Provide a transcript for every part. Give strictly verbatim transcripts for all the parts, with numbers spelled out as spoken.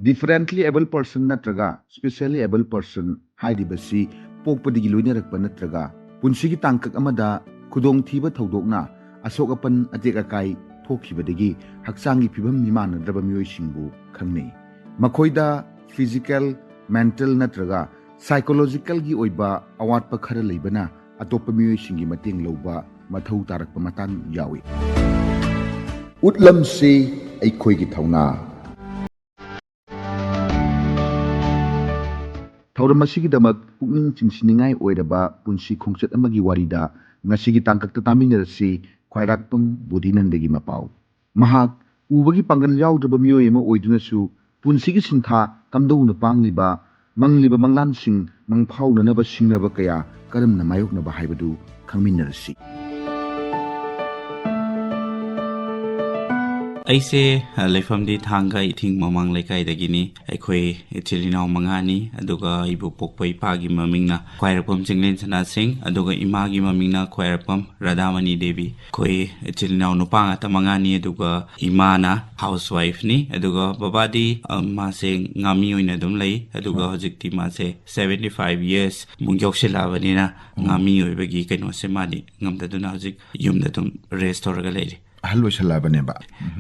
Differently abled person ꯅꯠꯇ꯭ꯔꯒ specially abled person ꯍꯥꯏꯔꯤꯕꯁꯤ ꯄꯣꯛꯄꯗꯒꯤ ꯂꯣꯏꯅꯔꯛꯄ ꯅꯠꯇ꯭ꯔꯒ ꯄꯨꯟꯁꯤꯒꯤ ꯇꯥꯡꯀꯛ ꯑꯃꯗ ꯈꯨꯗꯣꯡꯊꯤꯕ ꯊꯧꯗꯣꯛꯅ ꯑꯁꯣꯛ ꯑꯄꯟ ꯑꯇꯦꯛ ꯑꯀꯥꯏ ꯊꯣꯛꯈꯤꯕꯗꯒꯤ ꯍꯛꯆꯥꯡꯒꯤ ꯐꯤꯕꯝ ꯃꯤꯃꯥꯟꯅꯗ꯭ꯔꯕ ꯃꯤꯑꯣꯏꯁꯤꯡꯕꯨ ꯈꯪꯅꯩ꯫ ꯃꯈꯣꯏꯗ physical, mental ꯅꯠꯇ꯭ꯔꯒ psychological ꯒꯤ ꯑꯣꯏꯕ ꯑꯋꯥꯠꯄ ꯈꯔ ꯂꯩꯕꯅ ꯑꯇꯣꯞꯄ ꯃꯤꯑꯣꯏꯁꯤꯡꯒꯤ ꯃꯇꯦꯡ ꯂꯧꯕ ꯃꯊꯧ ꯇꯥꯔꯛꯄ ꯃꯇꯥꯡ ꯌꯥꯎꯏ꯫ ꯎꯠꯂꯝꯁꯤ ꯑꯩꯈꯣꯏꯒꯤ ꯊꯧꯅꯥ꯫ ꯊꯧꯔꯝ ꯑꯁꯤꯒꯤꯗꯃꯛ ꯄꯨꯛꯅꯤꯡ ꯆꯤꯡꯁꯤꯟꯅꯤꯡꯉꯥꯏ ꯑꯣꯏꯔꯕ ꯄꯨꯟꯁꯤ ꯈꯣꯡꯆꯠ ꯑꯃꯒꯤ ꯋꯥꯔꯤꯗ ꯉꯁꯤꯒꯤ ꯇꯥꯡꯀꯛꯇ ꯇꯥꯃꯤꯟꯅꯔꯁꯤ ꯈ꯭ꯋꯥꯏꯔꯥꯛꯄꯝ ꯕꯨꯙꯤꯅꯟꯗꯒꯤ ꯃꯄꯥꯎ꯫ ꯃꯍꯥꯛ ꯎꯕꯒꯤ ꯄꯥꯡꯒꯜ ꯌꯥꯎꯗ꯭ꯔꯕ ꯃꯤꯑꯣꯏ ꯑꯃ ꯑꯣꯏꯗꯨꯅꯁꯨ ꯄꯨꯟꯁꯤꯒꯤ ꯁꯤꯟꯊꯥ ꯀꯝꯗꯧꯅ ꯄꯥꯡꯂꯤꯕ, ꯃꯪꯂꯤꯕ ꯃꯪꯂꯥꯟꯁꯤꯡ ꯃꯪꯐꯥꯎꯅꯅꯕ ꯁꯤꯡꯅꯕ ꯀꯌꯥ ꯀꯔꯝꯅ ꯃꯥꯌꯣꯛꯅꯕ ꯍꯥꯏꯕꯗꯨ ꯈꯪꯃꯤꯟꯅꯔꯁꯤ꯫ ꯑꯩꯁꯦ, ꯑ, ꯂꯩꯐꯝꯗꯤ ꯊꯥꯡꯒ ꯏꯊꯤꯡ ꯃꯃꯥꯡ ꯂꯩꯀꯥꯏꯗꯒꯤꯅꯤ꯫ ꯑꯩꯈꯣꯏ ꯏꯆꯤꯜ ꯏꯅꯥꯎ ꯃꯉꯥꯅꯤ, ꯑꯗꯨꯒ ꯑꯩꯕꯨ ꯄꯣꯛꯄ ꯏꯄꯥꯒꯤ ꯃꯃꯤꯡꯅ ꯈ꯭ꯋꯥꯏꯔꯥꯛꯄꯝ ꯆꯤꯡꯂꯦꯟ ꯁꯅꯥꯁꯤꯡ, ꯑꯗꯨꯒ ꯏꯃꯥꯒꯤ ꯃꯃꯤꯡꯅ ꯈ꯭ꯋꯥꯏꯔꯥꯛꯄꯝ ꯔꯥꯙꯥꯃꯅꯤ ꯗꯦꯕꯤ꯫ ꯑꯩꯈꯣꯏ ꯏꯆꯤꯜ ꯏꯅꯥꯎ ꯅꯨꯄꯥ ꯉꯥꯛꯇ ꯃꯉꯥꯅꯤ, ꯑꯗꯨꯒ ꯏꯃꯥꯅ housewifeꯅꯤ, ꯑꯗꯨꯒ ꯕꯕꯥꯗꯤ, ꯑ, ꯃꯥꯁꯦ ꯉꯥꯃꯤ ꯑꯣꯏꯅ ꯑꯗꯨꯝ ꯂꯩ, ꯑꯗꯨꯒ ꯍꯧꯖꯤꯛꯇꯤ ꯃꯥꯁꯦ seventy five years ꯃꯨꯛ ꯌꯧꯁꯤꯜꯂꯛꯑꯕꯅꯤꯅ, ꯉꯥꯃꯤ ꯑꯣꯏꯕꯒꯤ ꯀꯩꯅꯣꯁꯦ ꯃꯥꯗꯤ ꯉꯝꯗꯗꯨꯅ ꯍꯧꯖꯤꯛ ꯌꯨꯝꯗ ꯑꯗꯨꯝ rest ꯇꯧꯔꯒ ꯂꯩꯔꯤ꯫ ꯑꯍꯜ ꯑꯣꯏꯁꯜꯂꯛꯑꯕꯅꯦꯕ꯫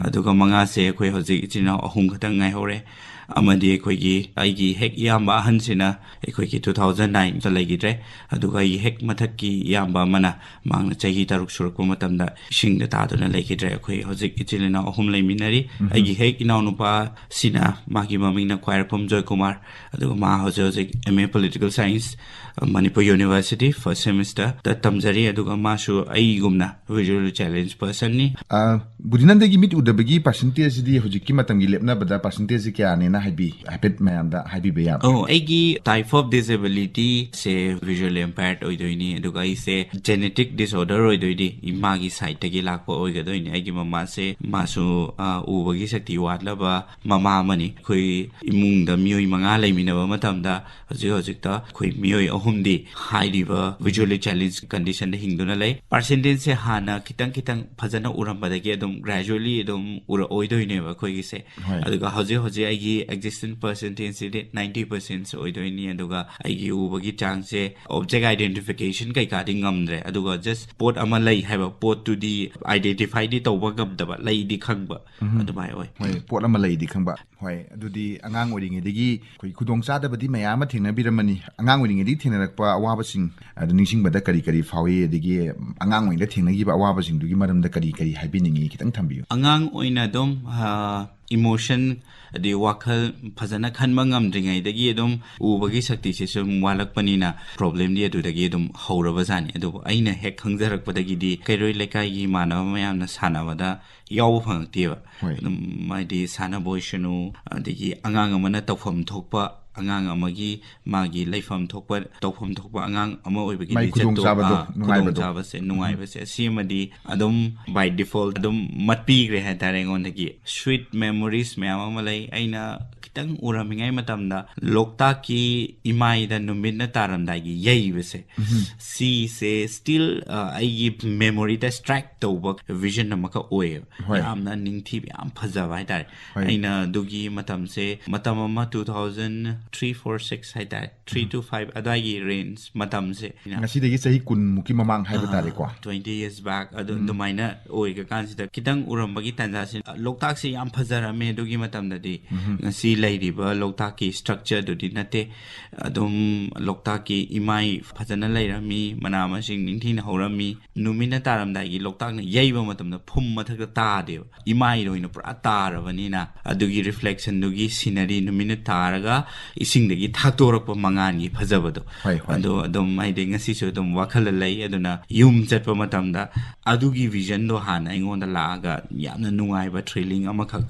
ꯑꯗꯨꯒ ꯃꯉꯥꯁꯦ ꯑꯩꯈꯣꯏ ꯍꯧꯖꯤꯛ ꯏꯆꯤꯜ ꯏꯅꯥꯎ ꯑꯍꯨꯝ ꯈꯛꯇꯪ ꯉꯥꯏꯍꯧꯔꯦ꯫ ꯑꯃꯗꯤ ꯑꯩꯈꯣꯏꯒꯤ, ꯑꯩꯒꯤ ꯍꯦꯛ ꯏꯌꯥꯝꯕ ꯑꯍꯟꯁꯤꯅ ꯑꯩꯈꯣꯏꯒꯤ two thousand nineꯗ ꯂꯩꯈꯤꯗ꯭ꯔꯦ꯫ ꯑꯗꯨꯒ ꯑꯩꯒꯤ ꯍꯦꯛ ꯃꯊꯛꯀꯤ ꯏꯌꯥꯝꯕ ꯑꯃꯅ, ꯃꯍꯥꯛꯅ ꯆꯍꯤ ꯇꯔꯨꯛ ꯁꯨꯔꯛꯄ ꯃꯇꯝꯗ ꯏꯁꯤꯡꯗ ꯇꯥꯗꯨꯅ ꯂꯩꯈꯤꯗ꯭ꯔꯦ꯫ ꯑꯩꯈꯣꯏ ꯍꯧꯖꯤꯛ ꯏꯆꯤꯜ ꯏꯅꯥꯎ ꯑꯍꯨꯝ ꯂꯩꯃꯤꯟꯅꯔꯤ꯫ ꯑꯩꯒꯤ ꯍꯦꯛ ꯏꯅꯥꯎꯅꯨꯄꯥꯁꯤꯅ, ꯃꯥꯒꯤ ꯃꯃꯤꯡꯅ ꯈ꯭ꯋꯥꯏꯔꯥꯛꯄꯝ ꯖꯣꯏꯀꯨꯃꯥꯔ, ꯑꯗꯨꯒ ꯃꯥ ꯍꯧꯖꯤꯛ ꯍꯧꯖꯤꯛ M A Political Science, Manipur University, first semesterꯗ ꯇꯝꯖꯔꯤ꯫ ꯑꯗꯨꯒ ꯃꯥꯁꯨ ꯑꯩꯒꯨꯝꯅ visually challenge personꯅꯤ꯫ ꯑ, ꯕꯨꯙꯤꯅꯟꯗꯒꯤ ꯃꯤꯠ ꯎꯗꯕꯒꯤ percentageꯁꯤꯗꯤ ꯍꯧꯖꯤꯛꯀꯤ ꯃꯇꯝꯒꯤ ꯂꯦꯞꯅꯕꯗ percentageꯁꯤ ꯀꯌꯥꯅꯦꯅ ꯍꯥꯏꯕꯤ-, ꯍꯥꯏꯐꯦꯠ ꯃꯌꯥꯝꯗ ꯍꯥꯏꯕꯤꯕ ꯌꯥꯕ꯭ꯔꯥ? ꯑꯣ, ꯑꯩꯒꯤ type of disabilityꯁꯦ visually impaired ꯑꯣꯏꯗꯣꯏꯅꯤ, ꯑꯗꯨꯒ ꯑꯩꯁꯦ genetic disorder ꯑꯣꯏꯗꯣꯏꯅꯤ, ꯏꯃꯥꯒꯤ sideꯇꯒꯤ ꯂꯥꯛꯄ ꯑꯣꯏꯒꯗꯣꯏꯅꯤ꯫ ꯑꯩꯒꯤ ꯃꯃꯥꯁꯦ, ꯃꯥꯁꯨ, ꯑ, ꯎꯕꯒꯤ ꯁꯛꯇꯤ ꯋꯥꯠꯂꯕ ꯃꯃꯥ ꯑꯃꯅꯤ꯫ ꯑꯩꯈꯣꯏ ꯏꯃꯨꯡꯗ ꯃꯤꯑꯣꯏ ꯃꯉꯥ ꯂꯩꯃꯤꯟꯅꯕ ꯃꯇꯝꯗ ꯍꯧꯖꯤꯛ ꯍꯧꯖꯤꯛꯇ ꯑꯩꯈꯣꯏ ꯃꯤꯑꯣꯏ ꯑꯍꯨꯝꯗꯤ ꯍꯥꯏꯔꯤꯕ visually challenge conditionꯗ ꯍꯤꯡꯗꯨꯅ ꯂꯩ꯫ Percentageꯁꯦ ꯍꯥꯟꯅ ꯈꯤꯇꯪ ꯈꯤꯇꯪ ꯐꯖꯅ ꯎꯔꯝꯕꯗꯒꯤ ꯑꯗꯨꯝ gradually ꯑꯗꯨꯝ ꯎꯔꯛꯑꯣꯏꯗꯣꯏꯅꯦꯕ ꯑꯩꯈꯣꯏꯒꯤꯁꯦ꯫ ꯍꯣꯏ꯫ ꯑꯗꯨꯒ ꯍꯧꯖꯤꯛ ꯍꯧꯖꯤꯛ ꯑꯩꯒꯤ ꯑꯦꯛꯖꯤꯁꯇꯦꯟꯁ ꯄꯔꯁꯦꯟꯇꯦꯖꯁꯤꯗꯤ ꯅꯥꯏꯟꯇꯤ ꯄꯔꯁꯦꯟ ꯑꯣꯏꯗꯣꯏꯅꯤ꯫ ꯑꯗꯨꯒ ꯑꯩꯒꯤ ꯎꯕꯒꯤ ꯆꯥꯡꯁꯦ ꯑꯣꯕꯖꯦꯛ ꯑꯥꯏꯗꯦꯟꯇꯤꯐꯤꯀꯦꯁꯟ ꯀꯩꯀꯥꯗꯤ ꯉꯝꯗ꯭ꯔꯦ, ꯑꯗꯨꯒ ꯖꯁ ꯄꯣꯠ ꯑꯃ ꯂꯩ ꯍꯥꯏꯕ ꯄꯣꯠꯇꯨꯗꯤ ꯑꯥꯏꯗꯦꯟꯇꯤꯐꯥꯏꯗꯤ ꯇꯧꯕ ꯉꯝꯗꯕ, ꯂꯩꯗꯤ ꯈꯪꯕ, ꯑꯗꯨꯃꯥꯏꯅ ꯑꯣꯏ꯫ ꯍꯣꯏ, ꯄꯣꯠ ꯑꯃ ꯂꯩꯗꯤ ꯈꯪꯕ꯫ ꯍꯣꯏ, ꯑꯗꯨꯗꯤ ꯑꯉꯥꯡ ꯑꯣꯏꯔꯤꯉꯩꯗꯒꯤ ꯑꯩꯈꯣꯏ ꯈꯨꯗꯣꯡꯆꯥꯗꯕꯗꯤ ꯃꯌꯥꯝ ꯑꯃ ꯊꯦꯡꯅꯕꯤꯔꯝꯃꯅꯤ꯫ ꯑꯉꯥꯡ ꯑꯣꯏꯔꯤꯉꯩꯗꯒꯤ ꯊꯦꯡꯅꯔꯛꯄ ꯑꯋꯥꯕꯁꯤꯡ ꯑꯗꯨ ꯅꯤꯡꯁꯤꯡꯕꯗ ꯀꯔꯤ ꯀꯔꯤ ꯐꯥꯎꯏ? ꯑꯗꯒꯤ ꯑꯉꯥꯡ ꯑꯣꯏꯔꯤꯉꯩꯗ ꯊꯦꯡꯅꯈꯤꯕ ꯑꯋꯥꯕꯁꯤꯡꯗꯨꯒꯤ ꯃꯔꯝꯗ ꯀꯔꯤ ꯀꯔꯤ ꯍꯥꯏꯕꯤꯅꯤꯡꯉꯤ? ꯈꯤꯇꯪ ꯊꯝꯕꯤꯌꯨ꯫ ꯑꯉꯥꯡ ꯑꯣꯏꯅ ꯑꯗꯨꯝ, ꯑ, ꯏꯃꯣꯁꯟ, ꯑꯗꯩ ꯋꯥꯈꯜ ꯐꯖꯅ ꯈꯟꯕ ꯉꯝꯗ꯭ꯔꯤꯉꯩꯗꯒꯤ ꯑꯗꯨꯝ ꯎꯕꯒꯤ ꯁꯛꯇꯤꯁꯦ ꯁꯨꯝ ꯋꯥꯠꯂꯛꯄꯅꯤꯅ ꯄ꯭ꯔꯣꯕ꯭ꯂꯦꯝꯗꯤ ꯑꯗꯨꯗꯒꯤ ꯑꯗꯨꯝ ꯍꯧꯔꯕꯖꯥꯠꯅꯤ꯫ ꯑꯗꯨꯕꯨ ꯑꯩꯅ ꯍꯦꯛ ꯈꯪꯖꯔꯛꯄꯗꯒꯤꯗꯤ ꯀꯩꯔꯣꯏ ꯂꯩꯀꯥꯏꯒꯤ ꯏꯃꯥꯟꯅꯕ ꯃꯌꯥꯝꯅ ꯁꯥꯟꯅꯕꯗ ꯌꯥꯎꯕ ꯐꯪꯉꯛꯇꯦꯕ꯫ ꯍꯣꯏ꯫ ꯑꯗꯨꯝ ꯍꯥꯏꯗꯤ ꯁꯥꯟꯅꯕ ꯑꯣꯏꯁꯅꯨ, ꯑꯗꯒꯤ ꯑꯉꯥꯡ ꯑꯃꯅ ꯇꯧꯐꯝ ꯊꯣꯛꯄ, ꯑꯉꯥꯡ ꯑꯃꯒꯤ ꯃꯥꯒꯤ ꯂꯩꯐꯝ ꯊꯣꯛꯄ, ꯇꯧꯐꯝ ꯊꯣꯛꯄ ꯑꯉꯥꯡ ꯑꯃ ꯑꯣꯏꯕꯒꯤ ꯃꯥꯒꯤ ꯂꯤꯆꯠꯇꯣ, ꯈꯨꯗꯣꯡꯆꯥꯕꯗꯣ, ꯑꯥ, ꯅꯨꯡꯉꯥꯏꯕꯗꯣ꯫ ꯈꯨꯗꯣꯡꯆꯥꯕꯁꯦ, ꯅꯨꯡꯉꯥꯏꯕꯁꯦ, ꯑꯁꯤꯃꯗꯤ ꯑꯗꯨꯝ by default ꯑꯗꯨꯝ ꯃꯠꯄꯤꯈ꯭ꯔꯦ ꯍꯥꯏꯇꯥꯔꯦ ꯑꯩꯉꯣꯟꯗꯒꯤ꯫ Sweet memories ꯃꯌꯥꯝ ꯑꯃ ꯂꯩ꯫ ꯑꯩꯅ ꯈꯤꯇꯪ ꯎꯔꯝꯃꯤꯉꯩ ꯃꯇꯝꯗ ꯂꯣꯛꯇꯥꯛꯀꯤ ꯏꯃꯥꯏꯗ ꯅꯨꯃꯤꯠꯅ ꯇꯥꯔꯝꯗꯥꯏꯒꯤ ꯌꯩꯕꯁꯦ, ꯁꯤꯁꯦ still, ꯑ, ꯑꯩꯒꯤ ꯃꯦꯃꯣꯔꯤꯗ ꯁ꯭ꯇ꯭ꯔꯥꯏꯛ ꯇꯧꯕ ꯚꯤꯖꯟ ꯑꯃꯈꯛ ꯑꯣꯏꯌꯦꯕ꯫ ꯍꯣꯏ꯫ ꯌꯥꯝꯅ ꯅꯤꯡꯊꯤꯕ, ꯌꯥꯝ ꯐꯖꯕ ꯍꯥꯏꯇꯥꯔꯦ꯫ ꯍꯣꯏ꯫ ꯑꯩꯅ ꯑꯗꯨꯒꯤ ꯃꯇꯝꯁꯦ, ꯃꯇꯝ ꯑꯃ two thousand three, four, six ꯍꯥꯏꯇꯥꯔꯦ, three to five ꯑꯗꯨꯋꯥꯏꯒꯤ ꯔꯦꯟꯖ ꯃꯇꯝꯁꯦ ꯑꯩꯅ ꯉꯁꯤꯗꯒꯤ ꯆꯍꯤ ꯀꯨꯟꯃꯨꯛꯀꯤ ꯃꯃꯥꯡ ꯍꯥꯏꯕ ꯇꯥꯔꯦꯀꯣ꯫ Twenty years back ꯑꯗꯨ ꯑꯗꯨꯃꯥꯏꯅ ꯑꯣꯏꯔꯀꯥꯟꯁꯤꯗ ꯈꯤꯇꯪ ꯎꯔꯝꯕꯒꯤ ꯇꯥꯟꯖꯥꯁꯤ, ꯂꯣꯛꯇꯥꯛꯁꯦ ꯌꯥꯝ ꯐꯖꯔꯝꯃꯦ ꯑꯗꯨꯒꯤ ꯃꯇꯝꯗꯗꯤ꯫ ꯉꯁꯤ ꯂꯩꯔꯤꯕ ꯂꯣꯛꯇꯥꯛꯀꯤ ꯁ꯭ꯇ꯭ꯔꯛꯆꯔꯗꯨꯗꯤ ꯅꯠꯇꯦ꯫ ꯑꯗꯨꯝ ꯂꯣꯛꯇꯥꯛꯀꯤ ꯏꯃꯥꯏ ꯐꯖꯅ ꯂꯩꯔꯝꯃꯤ, ꯃꯅꯥ ꯃꯁꯤꯡ ꯅꯤꯡꯊꯤꯅ ꯍꯧꯔꯝꯃꯤ꯫ ꯅꯨꯃꯤꯠꯅ ꯇꯥꯔꯝꯗꯥꯏꯒꯤ ꯂꯣꯛꯇꯥꯛꯅ ꯌꯩꯕ ꯃꯇꯝꯗ ꯐꯨꯝ ꯃꯊꯛꯇ ꯇꯥꯗꯦꯕ, ꯏꯃꯥꯏꯗ ꯑꯣꯏꯅ ꯄꯨꯔꯥ ꯇꯥꯔꯕꯅꯤꯅ꯫ ꯑꯗꯨꯒꯤ ꯔꯤꯐ꯭ꯂꯦꯛꯁꯟꯗꯨꯒꯤ ꯁꯤꯅꯔꯤ, ꯅꯨꯃꯤꯠꯅ ꯇꯥꯔꯒ ꯏꯁꯤꯡꯗꯒꯤ ꯊꯥꯛꯇꯣꯔꯛꯄ ꯃꯉꯥꯜꯒꯤ ꯐꯖꯕꯗꯣ꯫ ꯍꯣꯏ, ꯍꯣꯏ꯫ ꯑꯗꯣ ꯑꯗꯨꯝ ꯍꯥꯏꯗꯤ ꯉꯁꯤꯁꯨ ꯑꯗꯨꯝ ꯋꯥꯈꯜꯗ ꯂꯩ꯫ ꯑꯗꯨꯅ ꯌꯨꯝ ꯆꯠꯄ ꯃꯇꯝꯗ ꯑꯗꯨꯒꯤ ꯚꯤꯖꯟꯗꯣ ꯍꯥꯟꯅ ꯑꯩꯉꯣꯟꯗ ꯂꯥꯛꯑꯒ ꯌꯥꯝꯅ ꯅꯨꯡꯉꯥꯏꯕ ꯊ꯭ꯔꯤꯂꯤꯡ ꯑꯃꯈꯛ,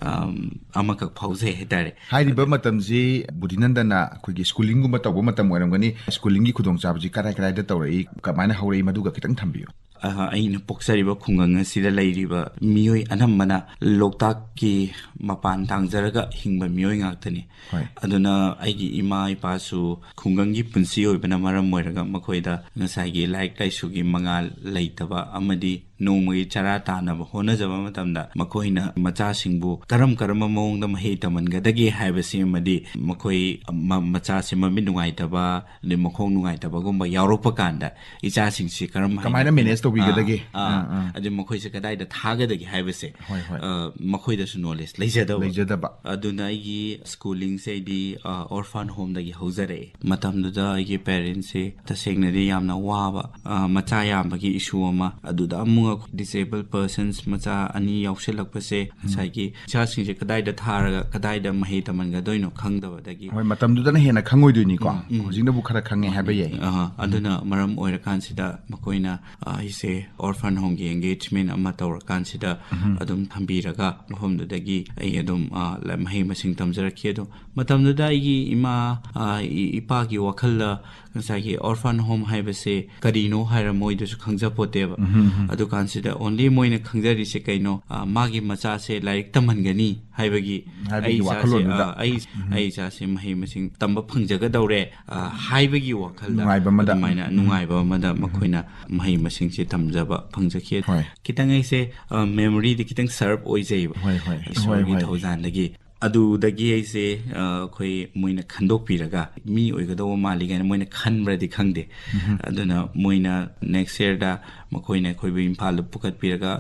ꯑꯝ, ꯑꯃꯈꯛ ꯐꯥꯎꯖꯩ ꯍꯥꯏꯇꯥꯔꯦ꯫ ꯍꯥꯏꯔꯤꯕ ꯃꯇꯝꯁꯤ ꯕꯨꯙꯤꯅꯟꯗꯅ ꯑꯩꯈꯣꯏꯒꯤ ꯁ꯭ꯀꯨꯂꯤꯡꯒꯨꯝꯕ ꯇꯧꯕ ꯃꯇꯝ ꯑꯣꯏꯔꯝꯒꯅꯤ꯫ ꯁ꯭ꯀꯨꯂꯤꯡꯒꯤ ꯈꯨꯗꯣꯡꯆꯥꯕꯁꯤ ꯀꯗꯥꯏ ꯀꯗꯥꯏꯗ ꯇꯧꯔꯛꯏ, ꯀꯃꯥꯏꯅ ꯍꯧꯔꯛꯏ, ꯃꯗꯨꯒ ꯈꯤꯇꯪ ꯊꯝꯕꯤꯌꯨ꯫ ꯑꯍ, ꯑꯩꯅ ꯄꯣꯛꯆꯔꯤꯕ ꯈꯨꯡꯒꯪ ꯑꯁꯤꯗ ꯂꯩꯔꯤꯕ ꯃꯤꯑꯣꯏ ꯑꯅꯝꯕꯅ ꯂꯣꯛꯇꯥꯛꯀꯤ ꯃꯄꯥꯟ ꯇꯥꯡꯖꯔꯒ ꯍꯤꯡꯕ ꯃꯤꯑꯣꯏ ꯉꯥꯛꯇꯅꯤ꯫ ꯍꯣꯏ꯫ ꯑꯗꯨꯅ ꯑꯩꯒꯤ ꯏꯃꯥ ꯏꯄꯥꯁꯨ ꯈꯨꯡꯒꯪꯒꯤ ꯄꯨꯟꯁꯤ ꯑꯣꯏꯕꯅ ꯃꯔꯝ ꯑꯣꯏꯔꯒ ꯃꯈꯣꯏꯗ ꯉꯁꯥꯏꯒꯤ ꯂꯥꯏꯔꯤꯛ ꯂꯥꯏꯁꯨꯒꯤ ꯃꯉꯥꯜ ꯂꯩꯇꯕ ꯑꯃꯗꯤ ꯅꯣꯡꯃꯒꯤ ꯆꯔꯥ ꯇꯥꯟꯅꯕ ꯍꯣꯠꯅꯖꯕ ꯃꯇꯝꯗ ꯃꯈꯣꯏꯅ ꯃꯆꯥꯁꯤꯡꯕꯨ ꯀꯔꯝ ꯀꯔꯝꯕ ꯃꯑꯣꯡꯗ ꯃꯍꯩ ꯇꯝꯍꯟꯒꯗꯒꯦ ꯍꯥꯏꯕꯁꯤ ꯑꯃꯗꯤ ꯃꯈꯣꯏ ꯃ-, ꯃꯆꯥꯁꯤ ꯃꯃꯤꯠ ꯅꯨꯡꯉꯥꯏꯇꯕ ꯑꯗꯩ ꯃꯈꯣꯡ ꯅꯨꯡꯉꯥꯏꯇꯕꯒꯨꯝꯕ ꯌꯥꯎꯔꯛꯄ ꯀꯥꯟꯗ ꯏꯆꯥꯁꯤꯡꯁꯤ ꯀꯔꯝ ꯍꯥꯏꯅ ꯀꯃꯥꯏꯅ ꯀꯩꯅꯣ-, manage ꯇꯧꯕꯤꯒꯗꯒꯦ? ꯑꯥ, ꯑꯥ, ꯑꯥ, ꯑꯥ꯫ ꯑꯗꯨ ꯃꯈꯣꯏꯁꯦ ꯀꯗꯥꯏꯗ ꯊꯥꯒꯗꯒꯦ ꯍꯥꯏꯕꯁꯦ, ꯍꯣꯏ, ꯍꯣꯏ꯫ ꯑ, ꯃꯈꯣꯏꯗꯁꯨ knowledge ꯂꯩꯖꯗꯕ꯫ ꯂꯩꯖꯗꯕ꯫ ꯑꯗꯨꯅ ꯑꯩꯒꯤ schoolingꯁꯦ ꯑꯩꯗꯤ, ꯑ, orphan homeꯗꯒꯤ ꯍꯧꯖꯔꯛꯑꯦ꯫ ꯃꯇꯝꯗꯨꯗ ꯑꯩꯒꯤ parentsꯁꯦ ꯇꯁꯦꯡꯅꯗꯤ ꯌꯥꯝꯅ ꯋꯥꯕ, ꯑ, ꯃꯆꯥ ꯌꯥꯝꯕꯒꯤ issue ꯑꯃ, ꯑꯗꯨꯗ ꯑꯃꯨꯛ disabled persons ꯃꯆꯥ ꯑꯅꯤ ꯌꯥꯎꯁꯤꯜꯂꯛꯄꯁꯦ, ꯎꯝ꯫ ꯉꯁꯥꯏꯒꯤ ꯏꯆꯥꯁꯤꯡꯁꯦ ꯀꯗꯥꯏꯗ ꯊꯥꯔꯒ ꯀꯗꯥꯏꯗ ꯃꯍꯩ ꯇꯝꯍꯟꯒꯗꯣꯏꯅꯣ ꯈꯪꯗꯕꯗꯒꯤ꯫ ꯍꯣꯏ, ꯃꯇꯝꯗꯨꯗꯅ ꯍꯦꯟꯅ ꯈꯪꯉꯣꯏꯗꯣꯏꯅꯤꯀꯣ꯫ ꯎꯝ, ꯎꯝ꯫ ꯍꯧꯖꯤꯛꯅꯕꯨ ꯈꯔ ꯈꯪꯉꯦ ꯍꯥꯏꯕ ꯌꯥꯏ꯫ ꯑꯍ, ꯎꯝ꯫ ꯑꯗꯨꯅ ꯃꯔꯝ ꯑꯣꯏꯔꯀꯥꯟꯁꯤꯗ ꯃꯈꯣꯏꯅ, ꯑ, ꯑꯩꯁꯦ orphan homeꯒꯤ engagement ꯑꯃ ꯇꯧꯔꯀꯥꯟꯁꯤꯗ ꯎꯝ꯫ ꯑꯗꯨꯝ ꯊꯝꯕꯤꯔꯒ ꯃꯐꯝꯗꯨꯗꯒꯤ ꯑꯩ ꯑꯗꯨꯝ, ꯑ, ꯂ-, ꯃꯍꯩ ꯃꯁꯤꯡ ꯇꯝꯖꯔꯛꯈꯤ꯫ ꯑꯗꯣ ꯃꯇꯝꯗꯨꯗ ꯑꯩꯒꯤ ꯏꯃꯥ, ꯑ, ꯏ-, ꯏꯄꯥꯒꯤ ꯋꯥꯈꯜꯗ ꯉꯁꯥꯏꯒꯤ orphan home ꯍꯥꯏꯕꯁꯦ ꯀꯔꯤꯅꯣ ꯍꯥꯏꯔ ꯃꯣꯏꯗꯁꯨ ꯈꯪꯖꯄꯣꯠꯇꯦꯕ꯫ ꯎꯝ, ꯎꯝ꯫ ꯑꯗꯨꯀꯥꯟꯁꯤꯗ only ꯃꯣꯏꯅ ꯈꯪꯖꯔꯤꯁꯦ ꯀꯩꯅꯣ? ꯑ, ꯃꯥꯒꯤ ꯃꯆꯥꯁꯦ ꯂꯥꯏꯔꯤꯛ ꯇꯝꯍꯟꯒꯅꯤ ꯍꯥꯏꯕꯒꯤ, ꯍꯥꯏꯕꯒꯤ ꯑꯩ ꯏꯆꯥꯁꯦ, ꯋꯥꯈꯜꯂꯣꯟꯗꯨꯗ꯫ ꯑ, ꯑꯩ, ꯎꯝ꯫ ꯑꯩ ꯏꯆꯥꯁꯦ ꯃꯍꯩ ꯃꯁꯤꯡ ꯇꯝꯕ ꯐꯪꯖꯒꯗꯧꯔꯦ, ꯑ, ꯍꯥꯏꯕꯒꯤ ꯋꯥꯈꯜꯗ ꯅꯨꯡꯉꯥꯏꯕ ꯑꯃꯗ꯫ ꯑꯗꯨꯃꯥꯏꯅ ꯎꯝ꯫ ꯅꯨꯡꯉꯥꯏꯕ ꯑꯃꯗ ꯎꯝ꯫ ꯃꯈꯣꯏꯅ ꯃꯍꯩ ꯃꯁꯤꯡꯁꯦ ꯇꯝꯖꯕ ꯐꯪꯖꯈꯤ꯫ ꯍꯣꯏ꯫ ꯈꯤꯇꯪ ꯑꯩꯁꯦ, ꯑ, memoryꯗꯤ ꯈꯤꯇꯪ sharp ꯑꯣꯏꯖꯩꯕ꯫ ꯍꯣꯏ, ꯍꯣꯏ꯫ ꯏꯁꯣꯔꯒꯤ ꯍꯣꯏ, ꯍꯣꯏ꯫ ꯊꯧꯖꯥꯜꯗꯒꯤ꯫ ꯑꯗꯨꯗꯒꯤ ꯑꯩꯁꯦ, ꯑ, ꯑꯩꯈꯣꯏ ꯃꯣꯏꯅ ꯈꯟꯗꯣꯛꯄꯤꯔꯒ ꯃꯤ ꯑꯣꯏꯒꯗꯧꯕ ꯃꯥꯜꯂꯤ ꯀꯥꯏꯅ ꯃꯣꯏꯅ ꯈꯟꯕ꯭ꯔꯗꯤ ꯈꯪꯗꯦ꯫ ꯎꯝ꯫ ꯑꯗꯨꯅ ꯃꯣꯏꯅ next yearꯗ ꯃꯈꯣꯏꯅ ꯑꯩꯈꯣꯏꯕꯨ ꯏꯝꯐꯥꯜꯗ ꯄꯨꯈꯠꯄꯤꯔꯒ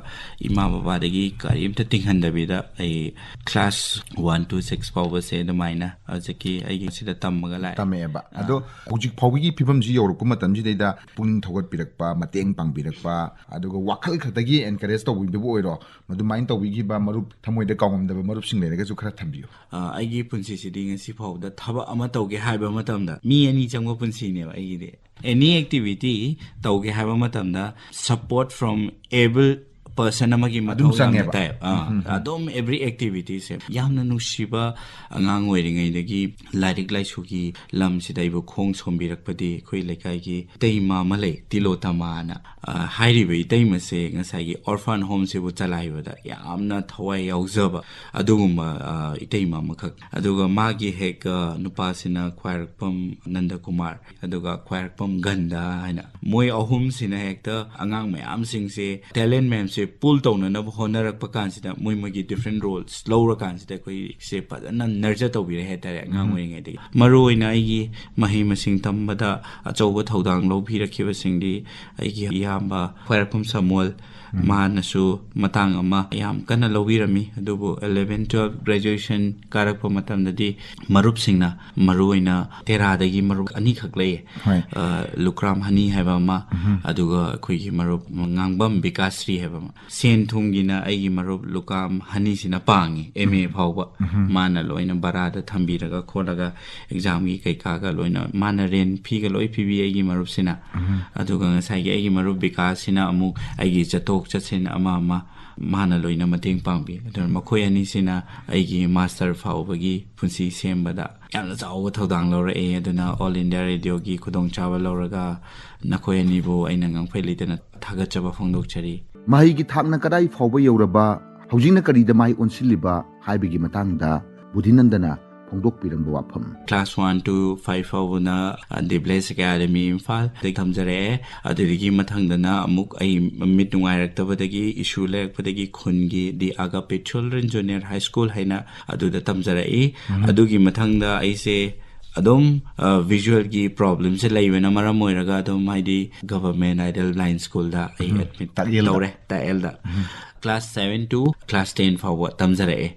ꯏꯃꯥ ꯕꯕꯥꯗꯒꯤ ꯀꯔꯤꯝꯇ ꯇꯤꯡꯍꯟꯗꯕꯤꯗ ꯑꯩ class one to six ꯐꯥꯎꯕꯁꯦ ꯑꯗꯨꯃꯥꯏꯅ ꯍꯧꯖꯤꯛꯀꯤ ꯑꯩꯒꯤ ꯁꯤꯗ ꯇꯝꯃꯒ ꯂꯥꯛꯑꯦ꯫ ꯇꯝꯃꯛꯑꯦꯕ꯫ ꯑꯥ꯫ ꯑꯗꯣ ꯍꯧꯖꯤꯛ ꯐꯥꯎꯕꯒꯤ ꯐꯤꯕꯝꯁꯤ ꯌꯧꯔꯛꯄ ꯃꯇꯝꯁꯤꯗꯩꯗ ꯄꯨꯛꯅꯤꯡ ꯊꯧꯒꯠꯄꯤꯔꯛꯄ, ꯃꯇꯦꯡ ꯄꯥꯡꯕꯤꯔꯛꯄ, ꯑꯗꯨꯒ ꯋꯥꯈꯜ ꯈꯛꯇꯒꯤ encourage ꯇꯧꯕꯤꯕꯕꯨ ꯑꯣꯏꯔꯣ, ꯃꯗꯨꯃꯥꯏꯅ ꯇꯧꯕꯤꯈꯤꯕ ꯃꯔꯨꯞ, ꯊꯃꯣꯏꯗ ꯀꯥꯎꯉꯝꯗꯕ ꯃꯔꯨꯞꯁꯤꯡ ꯂꯩꯔꯒꯁꯨ ꯈꯔ ꯊꯝꯕꯤꯌꯨ꯫ ꯑ, ꯑꯩꯒꯤ ꯄꯨꯟꯁꯤꯁꯤꯗꯤ ꯉꯁꯤ ꯐꯥꯎꯕꯗ ꯊꯕꯛ ꯑꯃ ꯇꯧꯒꯦ ꯍꯥꯏꯕ ꯃꯇꯝꯗ ꯃꯤ ꯑꯅꯤ ꯆꯪꯕ ꯄꯨꯟꯁꯤꯅꯦꯕ ꯑꯩꯒꯤꯗꯤ꯫ Any activity ꯇꯧꯒꯦ ꯍꯥꯏꯕ ꯃꯇꯝꯗ support from able ꯄꯔꯁꯟ ꯑꯃꯒꯤ ꯑꯗꯨꯝ ꯃꯊꯧ ꯌꯥꯝꯅ ꯆꯪꯉꯦꯕ꯫ ꯇꯥꯏ꯫ ꯑꯥ, ꯑꯗꯨꯝ ꯑꯦꯕ꯭ꯔꯤ ꯑꯦꯛꯇꯤꯚꯤꯇꯤꯁꯦ ꯌꯥꯝꯅ ꯅꯨꯡꯁꯤꯕ꯫ ꯑꯉꯥꯡ ꯑꯣꯏꯔꯤꯉꯩꯗꯒꯤ ꯂꯥꯏꯔꯤꯛ ꯂꯥꯏꯁꯨꯒꯤ ꯂꯝꯁꯤꯗ ꯑꯩꯕꯨ ꯈꯣꯡ ꯁꯣꯝꯕꯤꯔꯛꯄꯗꯤ ꯑꯩꯈꯣꯏ ꯂꯩꯀꯥꯏꯒꯤ ꯏꯇꯩꯃ ꯑꯃ ꯂꯩ, ꯇꯤꯂꯣꯇꯃꯥꯅ꯫ ꯑ, ꯍꯥꯏꯔꯤꯕ ꯏꯇꯩꯃꯁꯦ ꯉꯁꯥꯏꯒꯤ ꯑꯣꯔꯐꯥꯟ ꯍꯣꯝꯁꯤꯕꯨ ꯆꯂꯥꯏꯕꯗ ꯌꯥꯝꯅ ꯊꯋꯥꯏ ꯌꯥꯎꯖꯕ ꯑꯗꯨꯒꯨꯝꯕ, ꯑ, ꯏꯇꯩꯃ ꯑꯃꯈꯛ꯫ ꯑꯗꯨꯒ ꯃꯥꯒꯤ ꯍꯦꯛ, ꯑ, ꯅꯨꯄꯥꯁꯤꯅ ꯈ꯭ꯋꯥꯏꯔꯥꯛꯄꯝ ꯅꯟꯗꯀꯨꯃꯥꯔ, ꯑꯗꯨꯒ ꯈ꯭ꯋꯥꯏꯔꯥꯛꯄꯝ ꯒꯟꯗꯥ ꯍꯥꯏꯅ, ꯃꯣꯏ ꯑꯍꯨꯝꯁꯤꯅ ꯍꯦꯛꯇ ꯑꯉꯥꯡ ꯃꯌꯥꯝꯁꯤꯡꯁꯦ, ꯇꯦꯂꯦꯟ ꯃꯌꯥꯝꯁꯦ ꯄꯨꯜ ꯇꯧꯅꯅꯕ ꯍꯣꯠꯅꯔꯛꯄ ꯀꯥꯟꯁꯤꯗ, ꯃꯣꯏ ꯃꯣꯏꯒꯤ ꯗꯤꯐ꯭ꯔꯦꯟ ꯔꯣꯜꯁ ꯂꯧꯔꯀꯥꯟꯁꯤꯗ ꯑꯩꯈꯣꯏꯁꯦ ꯐꯖꯅ ꯅꯔꯆꯔ ꯇꯧꯕꯤꯔꯦ ꯍꯥꯏꯇꯥꯔꯦ, ꯑꯉꯥꯡ ꯑꯣꯏꯔꯤꯉꯩꯗꯒꯤ꯫ ꯃꯔꯨ ꯑꯣꯏꯅ ꯑꯩꯒꯤ ꯃꯍꯩ ꯃꯁꯤꯡ ꯇꯝꯕꯗ ꯑꯆꯧꯕ ꯊꯧꯗꯥꯡ ꯂꯧꯕꯤꯔꯛꯈꯤꯕꯁꯤꯡꯗꯤ ꯑꯩꯒꯤ ꯏꯌꯥꯝꯕ ꯈ꯭ꯋꯥꯏꯔꯥꯛꯄꯝ ꯁꯥꯃꯨꯑꯦꯜ, ꯃꯥꯅꯁꯨ ꯃꯇꯥꯡ ꯑꯃ ꯌꯥꯝ ꯀꯟꯅ ꯂꯧꯕꯤꯔꯝꯃꯤ꯫ ꯑꯗꯨꯕꯨ eleven twelve graduation ꯀꯥꯔꯛꯄ ꯃꯇꯝꯗꯗꯤ ꯃꯔꯨꯞꯁꯤꯡꯅ, ꯃꯔꯨ ꯑꯣꯏꯅ ꯇꯦꯔꯥꯗꯒꯤ ꯃꯔꯨꯞ ꯑꯅꯤꯈꯛ ꯂꯩꯌꯦ꯫ ꯍꯣꯏ꯫ ꯑ, ꯂꯨꯀ꯭ꯔꯥꯝ ꯍꯅꯤ ꯍꯥꯏꯕ ꯑꯃ, ꯑꯗꯨꯒ ꯑꯩꯈꯣꯏꯒꯤ ꯃꯔꯨꯞ ꯉꯥꯡꯕꯝ ꯕꯤꯀꯥꯁ ꯁ꯭ꯔꯤ ꯍꯥꯏꯕ ꯑꯃ꯫ ꯁꯦꯟ ꯊꯨꯝꯒꯤꯅ ꯑꯩꯒꯤ ꯃꯔꯨꯞ ꯂꯨꯀ꯭ꯔꯥꯝ ꯍꯅꯤꯁꯤꯅ ꯄꯥꯡꯉꯤ, ꯑꯦꯝ ꯑꯦ ꯐꯥꯎꯕ꯫ ꯃꯥꯅ ꯂꯣꯏꯅ ꯕꯔꯥꯗ ꯊꯝꯕꯤꯔꯒ ꯈꯣꯠꯂꯒ, ꯑꯦꯛꯖꯥꯝꯒꯤ ꯀꯩꯀꯥꯒ ꯂꯣꯏꯅ ꯃꯥꯅ ꯔꯦꯟ ꯐꯤꯒ ꯂꯣꯏ ꯄꯤꯕꯤ ꯑꯩꯒꯤ ꯃꯔꯨꯞꯁꯤꯅ꯫ ꯑꯗꯨꯒ ꯉꯁꯥꯏꯒꯤ ꯑꯩꯒꯤ ꯃꯔꯨꯞ ꯕꯤꯀꯥꯁꯁꯤꯅ ꯑꯃꯨꯛ ꯑꯩꯒꯤ ꯆꯠꯊꯣꯛ ꯆꯠꯁꯤꯟ ꯑꯃ ꯑꯃ ꯃꯥꯅ ꯂꯣꯏꯅ ꯃꯇꯦꯡ ꯄꯥꯡꯕꯤ꯫ ꯑꯗꯨꯅ ꯃꯈꯣꯏ ꯑꯅꯤꯁꯤꯅ ꯑꯩꯒꯤ ꯃꯥꯁꯇꯔ ꯐꯥꯎꯕꯒꯤ ꯄꯨꯟꯁꯤ ꯁꯦꯝꯕꯗ ꯌꯥꯝꯅ ꯆꯥꯎꯕ ꯊꯧꯗꯥꯡ ꯂꯧꯔꯛꯑꯦ꯫ ꯑꯗꯨꯅ ꯑꯣꯜ ꯏꯟꯗꯤꯌꯥ ꯔꯦꯗꯤꯑꯣꯒꯤ ꯈꯨꯗꯣꯡꯆꯥꯕ ꯂꯧꯔꯒ ꯅꯈꯣꯏ ꯑꯅꯤꯕꯨ ꯑꯩꯅ ꯉꯥꯡꯐꯩ ꯂꯩꯇꯅ ꯊꯥꯒꯠꯆꯕ ꯐꯣꯡꯗꯣꯛꯆꯔꯤ꯫ ꯃꯍꯩꯒꯤ ꯊꯥꯛꯅ ꯀꯗꯥꯏ ꯐꯥꯎꯕ ꯌꯧꯔꯕ, ꯍꯧꯖꯤꯛꯅ ꯀꯔꯤꯗ ꯃꯥꯏ ꯑꯣꯟꯁꯤꯜꯂꯤꯕ ꯍꯥꯏꯕꯒꯤ ꯃꯇꯥꯡꯗ ꯕꯨꯙꯤꯅꯟꯗꯅ ꯐꯣꯡꯗꯣꯛꯄꯤꯔꯝꯕ ꯋꯥꯐꯝ꯫ Class one to five ꯐꯥꯎꯕꯅ, ꯑ, ꯗꯤꯕ꯭ꯂꯦꯁ ꯑꯦꯀꯥꯗꯃꯤ ꯏꯝꯐꯥꯜꯗꯒꯤ ꯊꯝꯖꯔꯛꯑꯦ꯫ ꯑꯗꯨꯗꯒꯤ ꯃꯊꯪꯗꯅ ꯑꯃꯨꯛ ꯑꯩ ꯃꯤꯠ ꯅꯨꯡꯉꯥꯏꯔꯛꯇꯕꯗꯒꯤ, ꯏꯁꯨ ꯂꯩꯔꯛꯄꯗꯒꯤ ꯈꯨꯟꯒꯤ ꯗꯤ ꯑꯒꯥꯄꯦ ꯆꯤꯜꯗ꯭ꯔꯦꯟ ꯖꯨꯅꯤꯌꯔ ꯍꯥꯏ ꯁ꯭ꯀꯨꯜ ꯍꯥꯏꯅ ꯑꯗꯨꯗ ꯇꯝꯖꯔꯛꯏ꯫ ꯑꯗꯨꯒꯤ ꯃꯊꯪꯗ ꯑꯩꯁꯦ ꯑꯗꯨꯝ, ꯑ, ꯚꯤꯖꯨꯋꯦꯜꯒꯤ ꯄ꯭ꯔꯣꯕ꯭ꯂꯦꯝꯁꯦ ꯂꯩꯕꯅ ꯃꯔꯝ ꯑꯣꯏꯔꯒ ꯑꯗꯨꯝ, ꯍꯥꯏꯗꯤ, ꯒꯚꯔꯟꯃꯦꯟ ꯑꯥꯏꯗꯜ ꯕ꯭ꯂꯥꯏꯟ ꯁ꯭ꯀꯨꯜꯗ ꯑꯩ ꯑꯦꯗꯃꯤꯠ ꯇꯥꯛꯌꯦꯜꯗ꯫ ꯇꯧꯔꯦ, ꯇꯥꯛꯌꯦꯜꯗ꯫ Class seven to class ten ꯐꯥꯎꯕ ꯇꯝꯖꯔꯛꯑꯦ꯫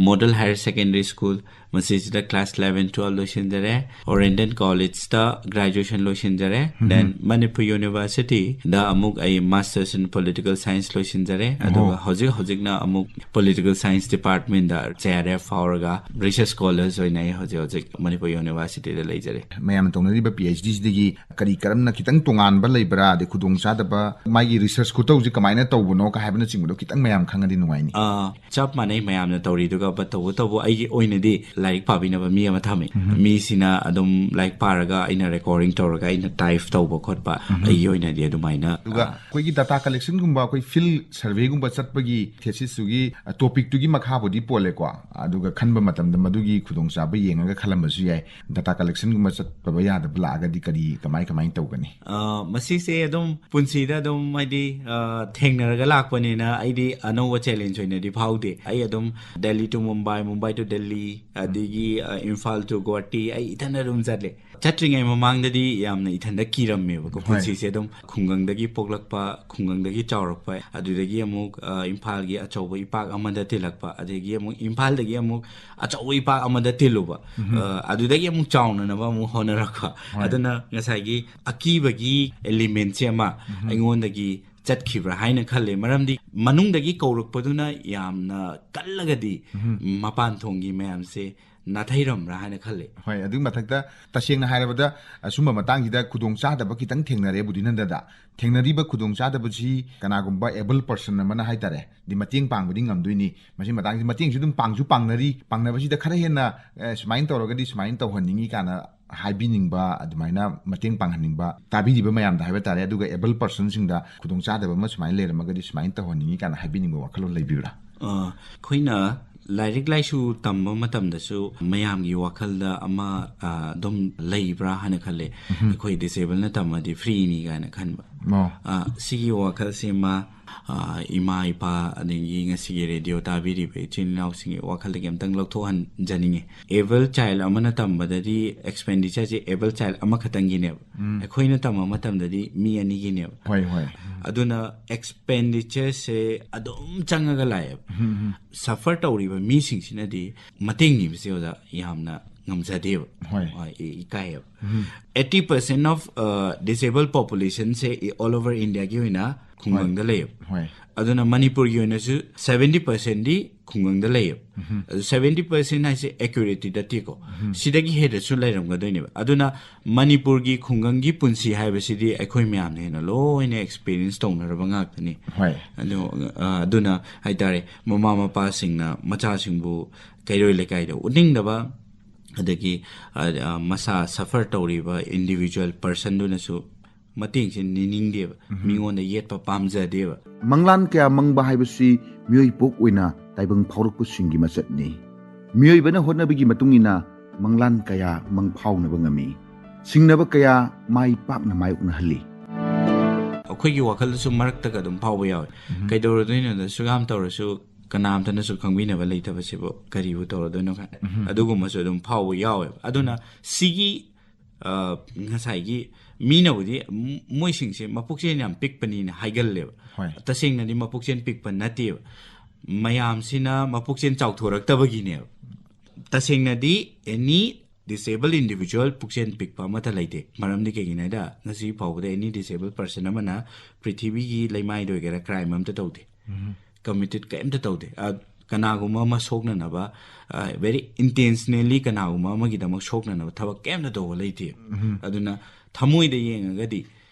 ꯃꯣꯗꯦꯜ ꯍꯥꯌꯔ ꯁꯦꯀꯦꯟꯗꯔꯤ ꯁ꯭ꯀꯨꯜ, ꯃꯁꯤꯁꯤꯗ class eleven twelve ꯂꯣꯏꯁꯤꯟꯖꯔꯦ꯫ Oriental College ꯇ graduation ꯂꯣꯏꯁꯤꯟꯖꯔꯦ꯫ Then Manipur University ꯗ ꯑꯃꯨꯛ ꯑꯩ Masters in Political Science ꯂꯣꯏꯁꯤꯟꯖꯔꯦ꯫ ꯑꯗꯨꯒ ꯍꯧꯖꯤꯛ ꯍꯧꯖꯤꯛꯅ ꯑꯃꯨꯛ Political Science Department ꯗ J R F ꯐꯥꯎꯔꯒ Research Scholars ꯑꯣꯏꯅ ꯑꯩ ꯍꯧꯖꯤꯛ ꯍꯧꯖꯤꯛ ꯃꯅꯤꯄꯨꯔ University ꯗ ꯂꯩꯖꯔꯦ꯫ ꯃꯌꯥꯝꯅ ꯇꯧꯅꯔꯤꯕ PhD ꯁꯤꯗꯒꯤ ꯀꯔꯤ ꯀꯔꯝꯅ ꯈꯤꯇꯪ ꯇꯣꯉꯥꯟꯕ ꯂꯩꯕ꯭ꯔꯥ, ꯑꯗꯩ ꯈꯨꯗꯣꯡꯆꯥꯗꯕ, ꯃꯥꯒꯤ research ꯈꯨꯇꯧꯁꯤ ꯀꯃꯥꯏꯅ ꯇꯧꯕꯅꯣ ꯀ ꯍꯥꯏꯕꯅꯆꯤꯡꯕꯗꯣ ꯈꯤꯇꯪ ꯃꯌꯥꯝ ꯈꯪꯉꯗꯤ ꯅꯨꯡꯉꯥꯏꯅꯤ꯫ ꯑꯥ, ꯆꯞ ꯃꯥꯟꯅꯩ ꯃꯌꯥꯝꯅ ꯇꯧꯔꯤꯗꯨꯒ, but ꯇꯧꯕꯇꯕꯨ ꯑꯩꯒꯤ ꯑꯣꯏꯅꯗꯤ ꯂꯥꯏꯔꯤꯛ ꯄꯥꯕꯤꯅꯕ ꯃꯤ ꯑꯃ ꯊꯝꯃꯤ꯫ ꯃꯤꯁꯤꯅ ꯑꯗꯨꯝ ꯂꯥꯏꯔꯤꯛ ꯄꯥꯔꯒ ꯑꯩꯅ recording ꯇꯧꯔꯒ ꯑꯩꯅ type ꯇꯧꯕ ꯈꯣꯠꯄ, ꯑꯩꯒꯤ ꯑꯣꯏꯅꯗꯤ ꯑꯗꯨꯃꯥꯏꯅ, ꯑꯗꯨꯒ ꯑꯥ, ꯑꯩꯈꯣꯏꯒꯤ data collection ꯒꯨꯝꯕ, ꯑꯩꯈꯣꯏ field survey ꯒꯨꯝꯕ ꯆꯠꯄꯒꯤ thesis ꯇꯨꯒꯤ, ꯑ, topic ꯇꯨꯒꯤ ꯃꯈꯥꯕꯨꯗꯤ ꯄꯣꯜꯂꯦꯀꯣ꯫ ꯑꯗꯨꯒ ꯈꯟꯕ ꯃꯇꯝꯗ ꯃꯗꯨꯒꯤ ꯈꯨꯗꯣꯡꯆꯥꯕ ꯌꯦꯡꯉꯒ ꯈꯜꯂꯝꯕꯁꯨ ꯌꯥꯏ꯫ Data collection ꯒꯨꯝꯕ ꯆꯠꯇꯕ ꯌꯥꯗꯕ ꯂꯥꯛꯑꯒꯗꯤ ꯀꯔꯤ, ꯀꯃꯥꯏ, ꯀꯃꯥꯏꯅ ꯇꯧꯒꯅꯤ? ꯑ, ꯃꯁꯤꯁꯦ ꯑꯗꯨꯝ ꯄꯨꯟꯁꯤꯗ ꯑꯗꯨꯝ ꯍꯥꯏꯗꯤ, ꯑ, ꯊꯦꯡꯅꯔꯒ ꯂꯥꯛꯄꯅꯤꯅ ꯑꯩꯗꯤ ꯑꯅꯧꯕ challenge ꯑꯣꯏꯅꯗꯤ ꯐꯥꯎꯗꯦ꯫ ꯑꯩ ꯑꯗꯨꯝ Delhi to Mumbai, Mumbai to Delhi, ꯑꯗꯒꯤ, ꯑ, Imphal to Guwahati ꯑꯩ ꯏꯊꯟꯗ ꯑꯗꯨꯝ ꯆꯠꯂꯦ꯫ ꯆꯠꯇ꯭ꯔꯤꯉꯩ ꯃꯃꯥꯡꯗꯗꯤ ꯌꯥꯝꯅ ꯏꯊꯟꯗ ꯀꯤꯔꯝꯃꯦꯕꯀꯣ꯫ ꯍꯣꯏ꯫ ꯄꯨꯟꯁꯤꯁꯦ ꯑꯗꯨꯝ ꯈꯨꯡꯒꯪꯗꯒꯤ ꯄꯣꯛꯂꯛꯄ, ꯈꯨꯡꯒꯪꯗꯒꯤ ꯆꯥꯎꯔꯛꯄ, ꯑꯗꯨꯗꯒꯤ ꯑꯃꯨꯛ, ꯑ, ꯏꯝꯐꯥꯜꯒꯤ ꯑꯆꯧꯕ ꯏꯄꯥꯛ ꯑꯃꯗ ꯇꯤꯜꯂꯛꯄ, ꯑꯗꯒꯤ ꯑꯃꯨꯛ ꯏꯝꯐꯥꯜꯗꯒꯤ ꯑꯃꯨꯛ ꯑꯆꯧꯕ ꯏꯄꯥꯛ ꯑꯃꯗ ꯇꯤꯜꯂꯨꯕ, ꯑ, ꯑꯗꯨꯗꯒꯤ ꯑꯃꯨꯛ ꯆꯥꯎꯅꯅꯕ ꯑꯃꯨꯛ ꯍꯣꯠꯅꯔꯛꯄ꯫ ꯍꯣꯏ꯫ ꯑꯗꯨꯅ ꯉꯁꯥꯏꯒꯤ ꯑꯀꯤꯕꯒꯤ element ꯁꯦ ꯑꯃ ꯑꯩꯉꯣꯟꯗꯒꯤ ꯆꯠꯈꯤꯕ꯭ꯔꯥ ꯍꯥꯏꯅ ꯈꯜꯂꯦ꯫ ꯃꯔꯝꯗꯤ ꯃꯅꯨꯡꯗꯒꯤ ꯀꯧꯔꯛꯄꯗꯨꯅ ꯌꯥꯝꯅ ꯀꯜꯂꯒꯗꯤ ꯃꯄꯥꯟ ꯊꯣꯡꯒꯤ ꯃꯌꯥꯝꯁꯦ ꯅꯥꯊꯩꯔꯝꯕ꯭ꯔꯥ ꯍꯥꯏꯅ ꯈꯜꯂꯦ꯫ ꯍꯣꯏ, ꯑꯗꯨꯒꯤ ꯃꯊꯛꯇ ꯇꯁꯦꯡꯅ ꯍꯥꯏꯔꯕꯗ ꯑꯁꯨꯝꯕ ꯃꯇꯥꯡꯁꯤꯗ ꯈꯨꯗꯣꯡꯆꯥꯗꯕ ꯈꯤꯇꯪ ꯊꯦꯡꯅꯔꯦ ꯕꯨꯙꯤꯅꯟꯗꯗ꯫ ꯊꯦꯡꯅꯔꯤꯕ ꯈꯨꯗꯣꯡꯆꯥꯗꯕꯁꯤ ꯀꯅꯥꯒꯨꯝꯕ able person ꯑꯃꯅ ꯍꯥꯏꯇꯥꯔꯦ, ꯗꯤ ꯃꯇꯦꯡ ꯄꯥꯡꯕꯗꯤ ꯉꯝꯗꯣꯏꯅꯤ꯫ ꯃꯁꯤ ꯃꯇꯥꯡꯁꯤ ꯃꯇꯦꯡꯁꯨ ꯑꯗꯨꯝ ꯄꯥꯡꯁꯨ ꯄꯥꯡꯅꯔꯤ, ꯄꯥꯡꯅꯕꯁꯤꯗ ꯈꯔ ꯍꯦꯟꯅ, ꯑꯦ, ꯁꯨꯃꯥꯏꯅ ꯇꯧꯔꯒꯗꯤ ꯁꯨꯃꯥꯏꯅ ꯇꯧꯍꯟꯅꯤꯡꯉꯤ ꯀꯥꯏꯅ ꯍꯥꯏꯕꯤꯅꯤꯡꯕ, ꯑꯗꯨꯃꯥꯏꯅ ꯃꯇꯦꯡ ꯄꯥꯡꯍꯟꯅꯤꯡꯕ, ꯇꯥꯕꯤꯔꯤꯕ ꯃꯌꯥꯝꯗ ꯍꯥꯏꯕ ꯇꯥꯔꯦ, ꯑꯗꯨꯒ able person ꯁꯤꯡꯗ ꯈꯨꯗꯣꯡꯆꯥꯗꯕ ꯑꯃ ꯁꯨꯃꯥꯏꯅ ꯂꯩꯔꯝꯃꯒꯗꯤ ꯁꯨꯃꯥꯏꯅ ꯇꯧꯍꯟꯅꯤꯡꯉꯤ ꯀꯥꯏꯅ ꯍꯥꯏꯕꯤꯅꯤꯡꯕ ꯋꯥꯈꯜꯂꯣꯟ ꯂꯩꯕꯤꯕ꯭ꯔꯥ? ꯑ, ꯑꯩꯈꯣꯏꯅ ꯂꯥꯏꯔꯤꯛ ꯂꯥꯏꯁꯨ ꯇꯝꯕ ꯃꯇꯝꯗꯁꯨ ꯃꯌꯥꯝꯒꯤ ꯋꯥꯈꯜꯗ ꯑꯃ, ꯑ, ꯑꯗꯨꯝ ꯂꯩꯕ꯭ꯔꯥ ꯍꯥꯏꯅ ꯈꯜꯂꯦ꯫ ꯑꯩꯈꯣꯏ disable ꯅ ꯇꯝꯃꯗꯤ free ꯅꯤ ꯀꯥꯏꯅ ꯈꯟꯕ꯫ ꯑꯣ꯫ ꯑ, ꯁꯤꯒꯤ ꯋꯥꯈꯜꯁꯤꯃ ꯑ, ꯏꯃꯥ ꯏꯄꯥ ꯑꯗꯒꯤ ꯉꯁꯤꯒꯤ ꯔꯦꯗꯤꯑꯣ ꯇꯥꯕꯤꯔꯤꯕ ꯏꯆꯤꯟ ꯏꯅꯥꯎꯁꯤꯡꯒꯤ ꯋꯥꯈꯜꯗꯒꯤ ꯑꯝꯇꯪ ꯂꯧꯊꯣꯛꯍꯟꯖꯅꯤꯡꯉꯤ꯫ ꯑꯦꯕꯜ ꯆꯥꯏꯜ ꯑꯃꯅ ꯇꯝꯕꯗꯗꯤ ꯑꯦꯛꯁꯄꯦꯟꯗꯤꯆꯔꯁꯦ ꯑꯦꯕꯜ ꯆꯥꯏꯜ ꯑꯃꯈꯛꯇꯪꯒꯤꯅꯦꯕ꯫ ꯑꯩꯈꯣꯏꯅ ꯇꯝꯕ ꯃꯇꯝꯗꯗꯤ ꯃꯤ ꯑꯅꯤꯒꯤꯅꯦꯕ꯫ ꯍꯣꯏ, ꯍꯣꯏ꯫ ꯑꯗꯨꯅ ꯑꯦꯛꯁꯄꯦꯟꯗꯤꯆꯔꯁꯦ ꯑꯗꯨꯝ ꯆꯪꯉꯒ ꯂꯥꯛꯑꯦꯕ꯫ ꯁꯐꯔ ꯇꯧꯔꯤꯕ ꯃꯤꯁꯤꯡꯁꯤꯅꯗꯤ ꯃꯇꯦꯡ ꯅꯤꯕꯁꯦ, ꯑꯣꯖꯥ, ꯌꯥꯝꯅ ꯉꯝꯖꯗꯦꯕ꯫ ꯍꯣꯏ꯫ ꯍꯣꯏ, E-, ꯏꯀꯥꯏꯌꯦꯕ꯫ Eighty percent of, uh, disabled population say all over India ꯒꯤ ꯑꯣꯏꯅ ꯈꯨꯡꯒꯪꯗ ꯂꯩꯌꯦꯕ꯫ ꯍꯣꯏ꯫ ꯑꯗꯨꯅ ꯃꯅꯤꯄꯨꯔꯒꯤ ꯑꯣꯏꯅꯁꯨ seventy percent ꯗꯤ ꯈꯨꯡꯒꯪꯗ ꯂꯩꯌꯦꯕ꯫ ꯑꯗꯨ seventy percent ꯍꯥꯏꯁꯦ ꯑꯦꯀ꯭ꯌꯨꯔꯦꯠꯇꯤ ꯅꯠꯇꯦꯀꯣ꯫ ꯁꯤꯗꯒꯤ ꯍꯦꯟꯅꯁꯨ ꯂꯩꯔꯝꯒꯗꯣꯏꯅꯦꯕ꯫ ꯑꯗꯨꯅ ꯃꯅꯤꯄꯨꯔꯒꯤ ꯈꯨꯡꯒꯪꯒꯤ ꯄꯨꯟꯁꯤ ꯍꯥꯏꯕꯁꯤꯗꯤ ꯑꯩꯈꯣꯏ ꯃꯌꯥꯝꯅ ꯍꯦꯟꯅ ꯂꯣꯏꯅ ꯑꯦꯛꯁꯄꯤꯔꯤꯌꯦꯟꯁ ꯇꯧꯅꯔꯕ ꯉꯥꯛꯇꯅꯤ꯫ ꯍꯣꯏ꯫ ꯑꯗꯣ, ꯑ, ꯑꯗꯨꯅ ꯍꯥꯏꯇꯥꯔꯦ, ꯃꯃꯥ ꯃꯄꯥꯁꯤꯡꯅ ꯃꯆꯥꯁꯤꯡꯕꯨ ꯀꯩꯔꯣꯏ ꯂꯩꯀꯥꯏꯗ ꯎꯠꯅꯤꯡꯗꯕ, ꯑꯗꯒꯤ, ꯑ, ꯑ, ꯃꯁꯥ ꯁꯐꯔ ꯇꯧꯔꯤꯕ ꯏꯟꯗꯤꯕꯤꯖꯨꯋꯦꯜ ꯄꯔꯁꯟꯗꯨꯅꯁꯨ ꯃꯇꯦꯡꯁꯦ ꯅꯤꯅꯤꯡꯗꯦꯕ, ꯃꯤꯉꯣꯟꯗ ꯌꯦꯠꯄ ꯄꯥꯝꯖꯗꯦꯕ꯫ ꯃꯪꯂꯥꯟ ꯀꯌꯥ ꯃꯪꯕ ꯍꯥꯏꯕꯁꯤ ꯃꯤꯑꯣꯏ ꯄꯣꯛ ꯑꯣꯏꯅ ꯇꯥꯏꯕꯪ ꯐꯥꯎꯔꯛꯄꯁꯤꯡꯒꯤ ꯃꯆꯠꯅꯤ꯫ ꯃꯤꯑꯣꯏꯕꯅ ꯍꯣꯠꯅꯕꯒꯤ ꯃꯇꯨꯡ ꯏꯟꯅ ꯃꯪꯂꯥꯟ ꯀꯌꯥ ꯃꯪꯐꯥꯎꯅꯕ ꯉꯝꯃꯤ꯫ ꯁꯤꯡꯅꯕ ꯀꯌꯥ ꯃꯥꯏ ꯄꯥꯛꯅ ꯃꯥꯌꯣꯛꯅꯍꯜꯂꯤ꯫ ꯑꯩꯈꯣꯏꯒꯤ ꯋꯥꯈꯜꯗꯁꯨ ꯃꯔꯛꯇꯒ ꯑꯗꯨꯝ ꯐꯥꯎꯕ ꯌꯥꯎꯋꯦ꯫ ꯀꯩꯗꯧꯔꯗꯣꯏꯅꯣꯗ, ꯁꯨꯛ ꯌꯥꯝ ꯇꯧꯔꯁꯨ ꯀꯅꯥꯝꯇꯅꯁꯨ ꯈꯪꯕꯤꯅꯕ ꯂꯩꯇꯕꯁꯤꯕꯨ ꯀꯔꯤꯕꯨ ꯇꯧꯔꯗꯣꯏꯅꯣ ꯀꯥꯏꯅ꯫ ꯑꯗꯨꯒꯨꯝꯕꯁꯨ ꯑꯗꯨꯝ ꯐꯥꯎꯕ ꯌꯥꯎꯋꯦꯕ꯫ ꯑꯗꯨꯅ ꯁꯤꯒꯤ, ꯑ, ꯉꯁꯥꯏꯒꯤ ꯃꯤꯅꯕꯨꯗꯤ ꯃ-, ꯃꯣꯏꯁꯤꯡꯁꯦ ꯃꯄꯨꯛꯆꯦꯜ ꯌꯥꯝ ꯄꯤꯛꯄꯅꯤꯅ ꯍꯥꯏꯒꯜꯂꯦꯕ꯫ ꯍꯣꯏ꯫ ꯇꯁꯦꯡꯅꯗꯤ ꯃꯄꯨꯛꯆꯦꯜ ꯄꯤꯛꯄ ꯅꯠꯇꯦꯕ, ꯃꯌꯥꯝꯁꯤꯅ ꯃꯄꯨꯛꯆꯦꯜ ꯆꯥꯎꯊꯣꯔꯛꯇꯕꯒꯤꯅꯦꯕ꯫ ꯇꯁꯦꯡꯅꯗꯤ ꯑꯦꯅꯤ ꯗꯤꯁꯦꯕꯜ ꯏꯟꯗꯤꯕꯤꯖꯨꯋꯦꯜ ꯄꯨꯛꯆꯦꯜ ꯄꯤꯛꯄ ꯑꯃꯠꯇ ꯂꯩꯇꯦ꯫ ꯃꯔꯝꯗꯤ ꯀꯩꯒꯤꯅꯣ ꯍꯥꯏꯗ, ꯉꯁꯤ ꯐꯥꯎꯕꯗ ꯑꯦꯅꯤ ꯗꯤꯁꯦꯕꯜ ꯄꯔꯁꯟ ꯑꯃꯅ ꯄ꯭ꯔꯤꯊꯤꯕꯤꯒꯤ ꯂꯩꯃꯥꯏꯗ ꯑꯣꯏꯒꯦꯔꯥ ꯀ꯭ꯔꯥꯏꯝ ꯑꯝꯇ ꯇꯧꯗꯦ, ꯀꯃꯤꯇꯦꯠ ꯀꯩꯝꯇ ꯇꯧꯗꯦ꯫ ꯑ, ꯀꯅꯥꯒꯨꯝꯕ ꯑꯃ ꯁꯣꯛꯅꯅꯕ, ꯚꯦꯔꯤ ꯏꯟꯇꯦꯟꯁꯅꯦꯜꯂꯤ ꯀꯅꯥꯒꯨꯝꯕ ꯑꯃꯒꯤꯗꯃꯛ ꯁꯣꯛꯅꯅꯕ ꯊꯕꯛ ꯀꯩꯝꯇ ꯇꯧꯕ ꯂꯩꯇꯦ꯫ ꯑꯗꯨꯅ ꯊꯃꯣꯏꯗ ꯌꯦꯡꯉꯒꯗꯤ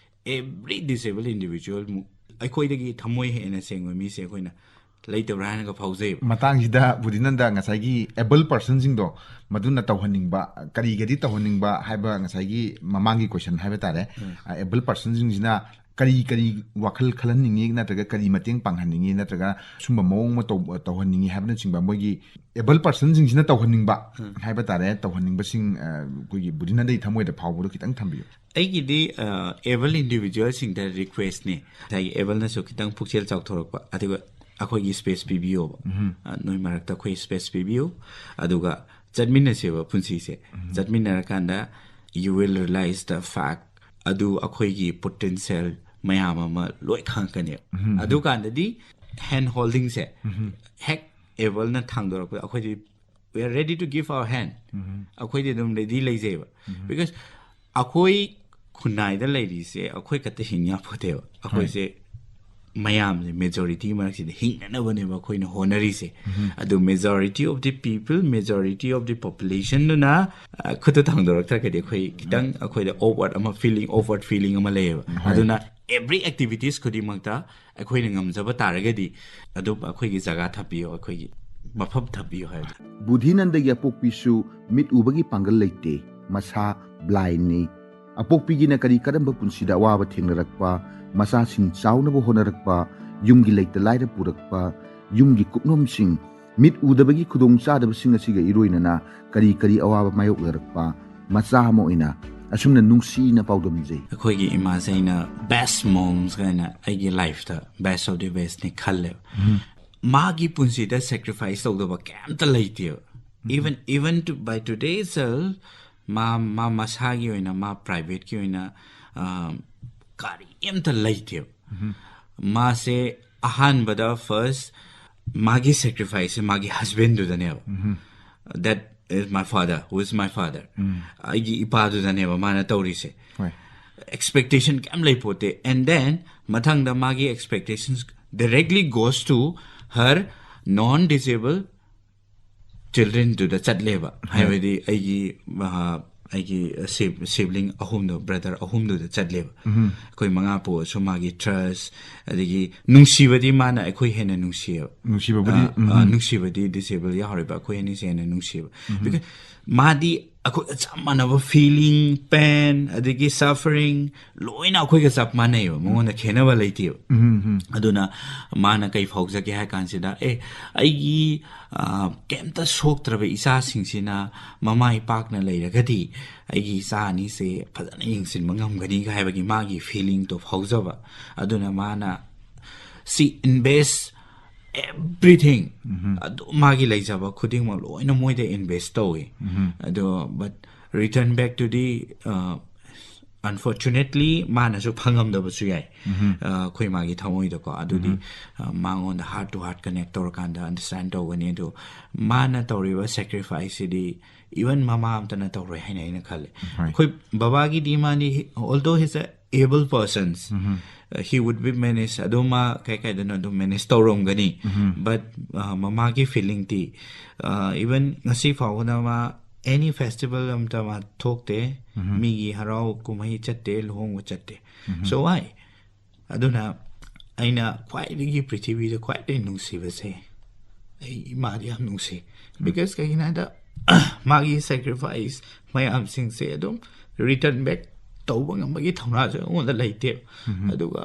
ꯑꯦꯕ꯭ꯔꯤ ꯗꯤꯁꯦꯕꯜ ꯏꯟꯗꯤꯕꯤꯖꯨꯋꯦꯜ ꯑꯩꯈꯣꯏꯗꯒꯤ ꯊꯃꯣꯏ ꯍꯦꯟꯅ ꯁꯦꯡꯕ ꯃꯤꯁꯦ ꯑꯩꯈꯣꯏꯅ ꯂꯩꯇꯕ꯭ꯔꯥ ꯍꯥꯏꯅꯒ ꯐꯥꯎꯖꯩꯕ꯫ ꯃꯇꯥꯡꯁꯤꯗ ꯕꯨꯙꯤꯅꯟꯗ ꯉꯁꯥꯏꯒꯤ ꯑꯦꯕꯜ ꯄꯔꯁꯟꯁꯤꯡꯗꯣ ꯃꯗꯨꯅ ꯇꯧꯍꯟꯅꯤꯡꯕ, ꯀꯔꯤꯒꯗꯤ ꯇꯧꯍꯟꯅꯤꯡꯕ ꯍꯥꯏꯕ ꯉꯁꯥꯏꯒꯤ ꯃꯃꯥꯡꯒꯤ ꯀꯣꯏꯁꯟ ꯍꯥꯏꯕ ꯇꯥꯔꯦ꯫ ꯑꯦꯕꯜ ꯄꯔꯁꯟꯁꯤꯡꯁꯤꯅ ꯀꯔꯤ ꯀꯔꯤ ꯋꯥꯈꯜ ꯈꯜꯍꯟꯅꯤꯡꯉꯤ, ꯅꯠꯇ꯭ꯔꯒ ꯀꯔꯤ ꯃꯇꯦꯡ ꯄꯥꯡꯍꯟꯅꯤꯡꯉꯤ, ꯅꯠꯇ꯭ꯔꯒ ꯁꯨꯝꯕ ꯃꯑꯣꯡ ꯑꯃ ꯇꯧ-, ꯇꯧꯍꯟꯅꯤꯡꯉꯤ ꯍꯥꯏꯕꯅꯆꯤꯡꯕ, ꯃꯣꯏꯒꯤ ꯑꯦꯕꯜ ꯄꯥꯔꯁꯟꯁꯤꯡꯁꯤꯅ ꯇꯧꯍꯟꯅꯤꯡꯕ ꯍꯥꯏꯕ ꯇꯥꯔꯦ, ꯇꯧꯍꯟꯅꯤꯡꯕꯁꯤꯡ, ꯑ, ꯑꯩꯈꯣꯏꯒꯤ ꯕꯨꯙꯤꯅꯟꯗꯒꯤ ꯊꯃꯣꯏꯗ ꯐꯥꯎꯕꯗꯣ ꯈꯤꯇꯪ ꯊꯝꯕꯤꯌꯨ꯫ ꯑꯩꯒꯤꯗꯤ ꯑꯦꯕꯜ ꯏꯟꯗꯤꯕꯤꯖꯨꯋꯦꯜꯁꯤꯡꯗ ꯔꯤꯀ꯭ꯋꯦꯁꯅꯤ, ꯉꯁꯥꯏꯒꯤ ꯑꯦꯕꯜꯅꯁꯨ ꯈꯤꯇꯪ ꯄꯨꯛꯆꯦꯜ ꯆꯥꯎꯊꯣꯔꯛꯄ, ꯑꯗꯨꯒ ꯑꯩꯈꯣꯏꯒꯤ ꯁ꯭ꯄꯦꯁ ꯄꯤꯕꯤꯌꯣꯕ꯫ ꯑ, ꯅꯣꯏ ꯃꯔꯛꯇ ꯑꯩꯈꯣꯏ ꯁ꯭ꯄꯦꯁ ꯄꯤꯕꯤꯌꯨ, ꯑꯗꯨꯒ ꯆꯠꯃꯤꯟꯅꯁꯦꯕ ꯄꯨꯟꯁꯤꯁꯦ꯫ ꯆꯠꯃꯤꯟꯅꯔꯀꯥꯟꯗ you will realize the fact, ꯑꯗꯨ ꯑꯩꯈꯣꯏꯒꯤ ꯄꯣꯇꯦꯟꯁꯤꯌꯦꯜ ꯃꯌꯥꯝ ꯑꯃ ꯂꯣꯏ ꯈꯪꯉꯛꯀꯅꯦꯕ꯫ ꯑꯗꯨꯀꯥꯟꯗꯗꯤ ꯍꯦꯟ ꯍꯣꯜꯗꯤꯡꯁꯦ ꯍꯦꯛ ꯑꯦꯕꯜꯅ ꯊꯥꯡꯗꯣꯔꯛꯄꯗ ꯑꯩꯈꯣꯏꯗꯤ we are ready to give our hand, ꯑꯩꯈꯣꯏꯗꯤ ꯑꯗꯨꯝ ꯔꯦꯗꯤ ꯂꯩꯖꯩꯕ꯫ ꯕꯤꯀꯣꯁ ꯑꯩꯈꯣꯏ ꯈꯨꯟꯅꯥꯏꯗ ꯂꯩꯔꯤꯁꯦ ꯑꯩꯈꯣꯏ ꯈꯛꯇ ꯍꯤꯡ ꯌꯥꯄꯣꯠꯇꯦꯕ꯫ ꯑꯩꯈꯣꯏꯁꯦ ꯃꯌꯥꯝꯁꯦ, ꯃꯦꯖꯣꯔꯤꯇꯤ ꯃꯔꯛꯁꯤꯗ ꯍꯤꯡꯅꯅꯕꯅꯦꯕ ꯑꯩꯈꯣꯏꯅ ꯍꯣꯠꯅꯔꯤꯁꯦ꯫ ꯑꯗꯨ majority of the people, majority of the populationꯗꯨꯅ, ꯑ, ꯈꯨꯠꯇ ꯊꯥꯡꯗꯣꯔꯛꯇ꯭ꯔꯒꯗꯤ ꯑꯩꯈꯣꯏ ꯈꯤꯇꯪ, ꯑꯩꯈꯣꯏꯗ awkward ꯑꯃ, feeling, awkward feeling ꯑꯃ ꯂꯩꯌꯦꯕ꯫ ꯑꯗꯨꯅ every activities ꯈꯨꯗꯤꯡꯃꯛꯇ ꯑꯩꯈꯣꯏꯅ ꯉꯝꯖꯕ ꯇꯥꯔꯒꯗꯤ ꯑꯗꯨꯝ ꯑꯩꯈꯣꯏꯒꯤ ꯖꯒꯥ ꯊꯝꯕꯤꯌꯨ, ꯑꯩꯈꯣꯏꯒꯤ ꯃꯐꯝ ꯊꯝꯕꯤꯌꯨ ꯍꯥꯏꯕꯗꯣ꯫ ꯕꯨꯙꯤꯅꯟꯗꯒꯤ ꯑꯄꯣꯛꯄꯤꯁꯨ ꯃꯤꯠ ꯎꯕꯒꯤ ꯄꯥꯡꯒꯜ ꯂꯩꯇꯦ, ꯃꯁꯥ ꯕ꯭ꯂꯥꯏꯟꯅꯤ꯫ ꯑꯄꯣꯛꯄꯤꯒꯤꯅ ꯀꯔꯤ ꯀꯔꯝꯕ ꯄꯨꯟꯁꯤꯗ ꯑꯋꯥꯕ ꯊꯦꯡꯅꯔꯛꯄ, ꯃꯆꯥꯁꯤꯡ ꯆꯥꯎꯅꯕ ꯍꯣꯠꯅꯔꯛꯄ, ꯌꯨꯝꯒꯤ ꯂꯩꯇ ꯂꯥꯏꯔ ꯄꯨꯔꯛꯄ, ꯌꯨꯝꯒꯤ ꯀꯨꯞꯅꯣꯝꯁꯤꯡ, ꯃꯤꯠ ꯎꯗꯕꯒꯤ ꯈꯨꯗꯣꯡꯆꯥꯗꯕꯁꯤꯡ ꯑꯁꯤꯒ ꯏꯔꯣꯏꯅꯅ ꯀꯔꯤ ꯀꯔꯤ ꯑꯋꯥꯕ ꯃꯥꯌꯣꯛꯅꯔꯛꯄ, ꯃꯆꯥ ꯑꯃ ꯑꯣꯏꯅ ꯑꯁꯨꯝꯅ ꯅꯨꯡꯁꯤꯅ ꯄꯥꯎꯗꯝꯖꯩ꯫ ꯑꯩꯈꯣꯏꯒꯤ ꯏꯃꯥꯁꯦ ꯑꯩꯅ best moms ꯀꯥꯏꯅ ꯑꯩꯒꯤ ꯂꯥꯏꯐꯇ best of the bestꯅꯤ ꯈꯜꯂꯦꯕ꯫ ꯃꯥꯒꯤ ꯄꯨꯟꯁꯤꯗ sacrifice ꯇꯧꯗꯕ ꯀꯩꯝꯇ ꯂꯩꯇꯦꯕ꯫ Even, even to, by today's world, ꯃꯥ, ꯃꯥ ꯃꯁꯥꯒꯤ ꯑꯣꯏꯅ, ꯃꯥ privateꯀꯤ ꯑꯣꯏꯅ, ꯑ, ꯀꯔꯤ ꯑꯝꯇ ꯂꯩꯇꯦꯕ꯫ ꯃꯥꯁꯦ ꯑꯍꯥꯟꯕꯗ first ꯃꯥꯒꯤ sacrificeꯁꯦ ꯃꯥꯒꯤ husbandꯗꯨꯗꯅꯦꯕ꯫ That is my father, who is my father. ꯑꯩꯒꯤ ꯏꯄꯥꯗꯨꯗꯅꯦꯕ ꯃꯥꯅ ꯇꯧꯔꯤꯁꯦ꯫ ꯍꯣꯏ꯫ Expectation ꯀꯌꯥꯝ ꯂꯩꯄꯣꯠꯇꯦ꯫ And then ꯃꯊꯪꯗ ꯃꯥꯒꯤ expectations directly goes to her non-disabled childrenꯗꯨꯗ ꯆꯠꯂꯦꯕ꯫ ꯍꯥꯏꯕꯗꯤ ꯑꯩꯒꯤ, ꯑ, ꯑꯩꯒꯤ sib-, sibling ꯑꯍꯨꯝꯗꯣ, brother ꯑꯍꯨꯝꯗꯨꯗ ꯆꯠꯂꯦꯕ꯫ ꯑꯩꯈꯣꯏ ꯃꯉꯥ ꯄꯣꯛꯑꯁꯨ ꯃꯥꯒꯤ trust, ꯑꯗꯒꯤ ꯅꯨꯡꯁꯤꯕꯗꯤ ꯃꯥꯅ ꯑꯩꯈꯣꯏ ꯍꯦꯟꯅ ꯅꯨꯡꯁꯤꯌꯦꯕ꯫ ꯅꯨꯡꯁꯤꯕꯕꯨꯗꯤ, ꯑ, ꯑ, ꯎꯝ꯫ ꯅꯨꯡꯁꯤꯕꯗꯤ disable ꯌꯥꯎꯔꯤꯕ ꯑꯩꯈꯣꯏ ꯑꯅꯤꯁꯦ ꯍꯦꯟꯅ ꯅꯨꯡꯁꯤꯌꯦꯕ꯫ Because ꯃꯥꯗꯤ ꯑꯩꯈꯣꯏꯒ ꯆꯞ ꯃꯥꯟꯅꯕ feeling, pain, ꯑꯗꯒꯤ suffering, ꯂꯣꯏꯅ ꯑꯩꯈꯣꯏꯒ ꯆꯞ ꯃꯥꯟꯅꯩꯕ, ꯃꯉꯣꯟꯗ ꯈꯦꯠꯅꯕ ꯂꯩꯇꯦꯕ꯫ ꯑꯗꯨꯅ ꯃꯥꯅ ꯀꯩ ꯐꯥꯎꯖꯒꯦ ꯍꯥꯏ ꯀꯥꯟꯁꯤꯗ, "ꯑꯦ, ꯑꯩꯒꯤ, ꯑ, ꯀꯩꯝꯇ ꯁꯣꯛꯇ꯭ꯔꯕ ꯏꯆꯥꯁꯤꯡꯁꯤꯅ ꯃꯃꯥ ꯏꯄꯥꯛꯅ ꯂꯩꯔꯒꯗꯤ ꯑꯩꯒꯤ ꯏꯆꯥ ꯑꯅꯤꯁꯦ ꯐꯖꯅ ꯌꯦꯡꯁꯤꯟꯕ ꯉꯝꯒꯅꯤ" ꯍꯥꯏꯕꯒꯤ ꯃꯥꯒꯤ feelingꯗꯣ ꯐꯥꯎꯖꯕ꯫ ꯑꯗꯨꯅ ꯃꯥꯅ, she invest everything, ꯑꯗꯨ ꯃꯥꯒꯤ ꯂꯩꯖꯕ ꯈꯨꯗꯤꯡꯃꯛ ꯂꯣꯏꯅ ꯃꯣꯏꯗ invest ꯇꯧꯋꯤ꯫ ꯑꯗꯣ, but return back to the, uh, unfortunately, ꯃꯥꯅꯁꯨ ꯐꯪꯉꯝꯗꯕꯁꯨ ꯌꯥꯏ꯫ ꯑ, ꯑꯩꯈꯣꯏ ꯃꯥꯒꯤ ꯊꯃꯣꯏꯗꯀꯣ, ꯑꯗꯨꯗꯤ, ꯑ, ꯃꯉꯣꯟꯗ heart to heart connect ꯇꯧꯔꯀꯥꯟꯗ understand ꯇꯧꯒꯅꯤ꯫ ꯑꯗꯨ ꯃꯥꯅ ꯇꯧꯔꯤꯕ sacrificeꯁꯤꯗꯤ even ꯃꯃꯥ ꯑꯝꯇꯅ ꯇꯧꯔꯣꯏ ꯍꯥꯏꯅ ꯑꯩꯅ ꯈꯜꯂꯦ꯫ ꯑꯩꯈꯣꯏ ꯕꯕꯥꯒꯤꯗꯤ, ꯃꯥꯗꯤ, although he's a able persons, uh, he would be manage, ꯑꯗꯨꯝ ꯃꯥ ꯀꯩ ꯀꯩꯗꯅꯣ ꯑꯗꯨꯝ manage ꯇꯧꯔꯝꯒꯅꯤ꯫ But, uh, ꯃꯃꯥꯒꯤ feelingꯗꯤ, uh, even ꯉꯁꯤ ꯐꯥꯎꯕꯗ ꯃꯥ any festival ꯑꯝꯇ ꯃꯥ ꯊꯣꯛꯇꯦ꯫ ꯃꯤꯒꯤ ꯍꯔꯥꯎ ꯀꯨꯝꯍꯩ ꯆꯠꯇꯦ, ꯂꯨꯍꯣꯡꯕ ꯆꯠꯇꯦ꯫ So why? ꯑꯗꯨꯅ ꯑꯩꯅ ꯈ꯭ꯋꯥꯏꯗꯒꯤ, ꯄ꯭ꯔꯤꯊꯤꯕꯤꯗ ꯈ꯭ꯋꯥꯏꯗꯒꯤ ꯅꯨꯡꯁꯤꯕꯁꯦ ꯑꯩ ꯏꯃꯥꯗꯤ ꯌꯥꯝ ꯅꯨꯡꯁꯤ꯫ Because ꯀꯩꯒꯤꯅꯣ ꯍꯥꯏꯗ, ꯃꯥꯒꯤ sacrifice ꯃꯌꯥꯝꯁꯤꯡꯁꯦ ꯑꯗꯨꯝ return back ꯇꯧꯕ ꯉꯝꯕꯒꯤ ꯊꯧꯅꯥꯁꯨ ꯑꯩꯉꯣꯟꯗ ꯂꯩꯇꯦ꯫ ꯑꯗꯨꯒ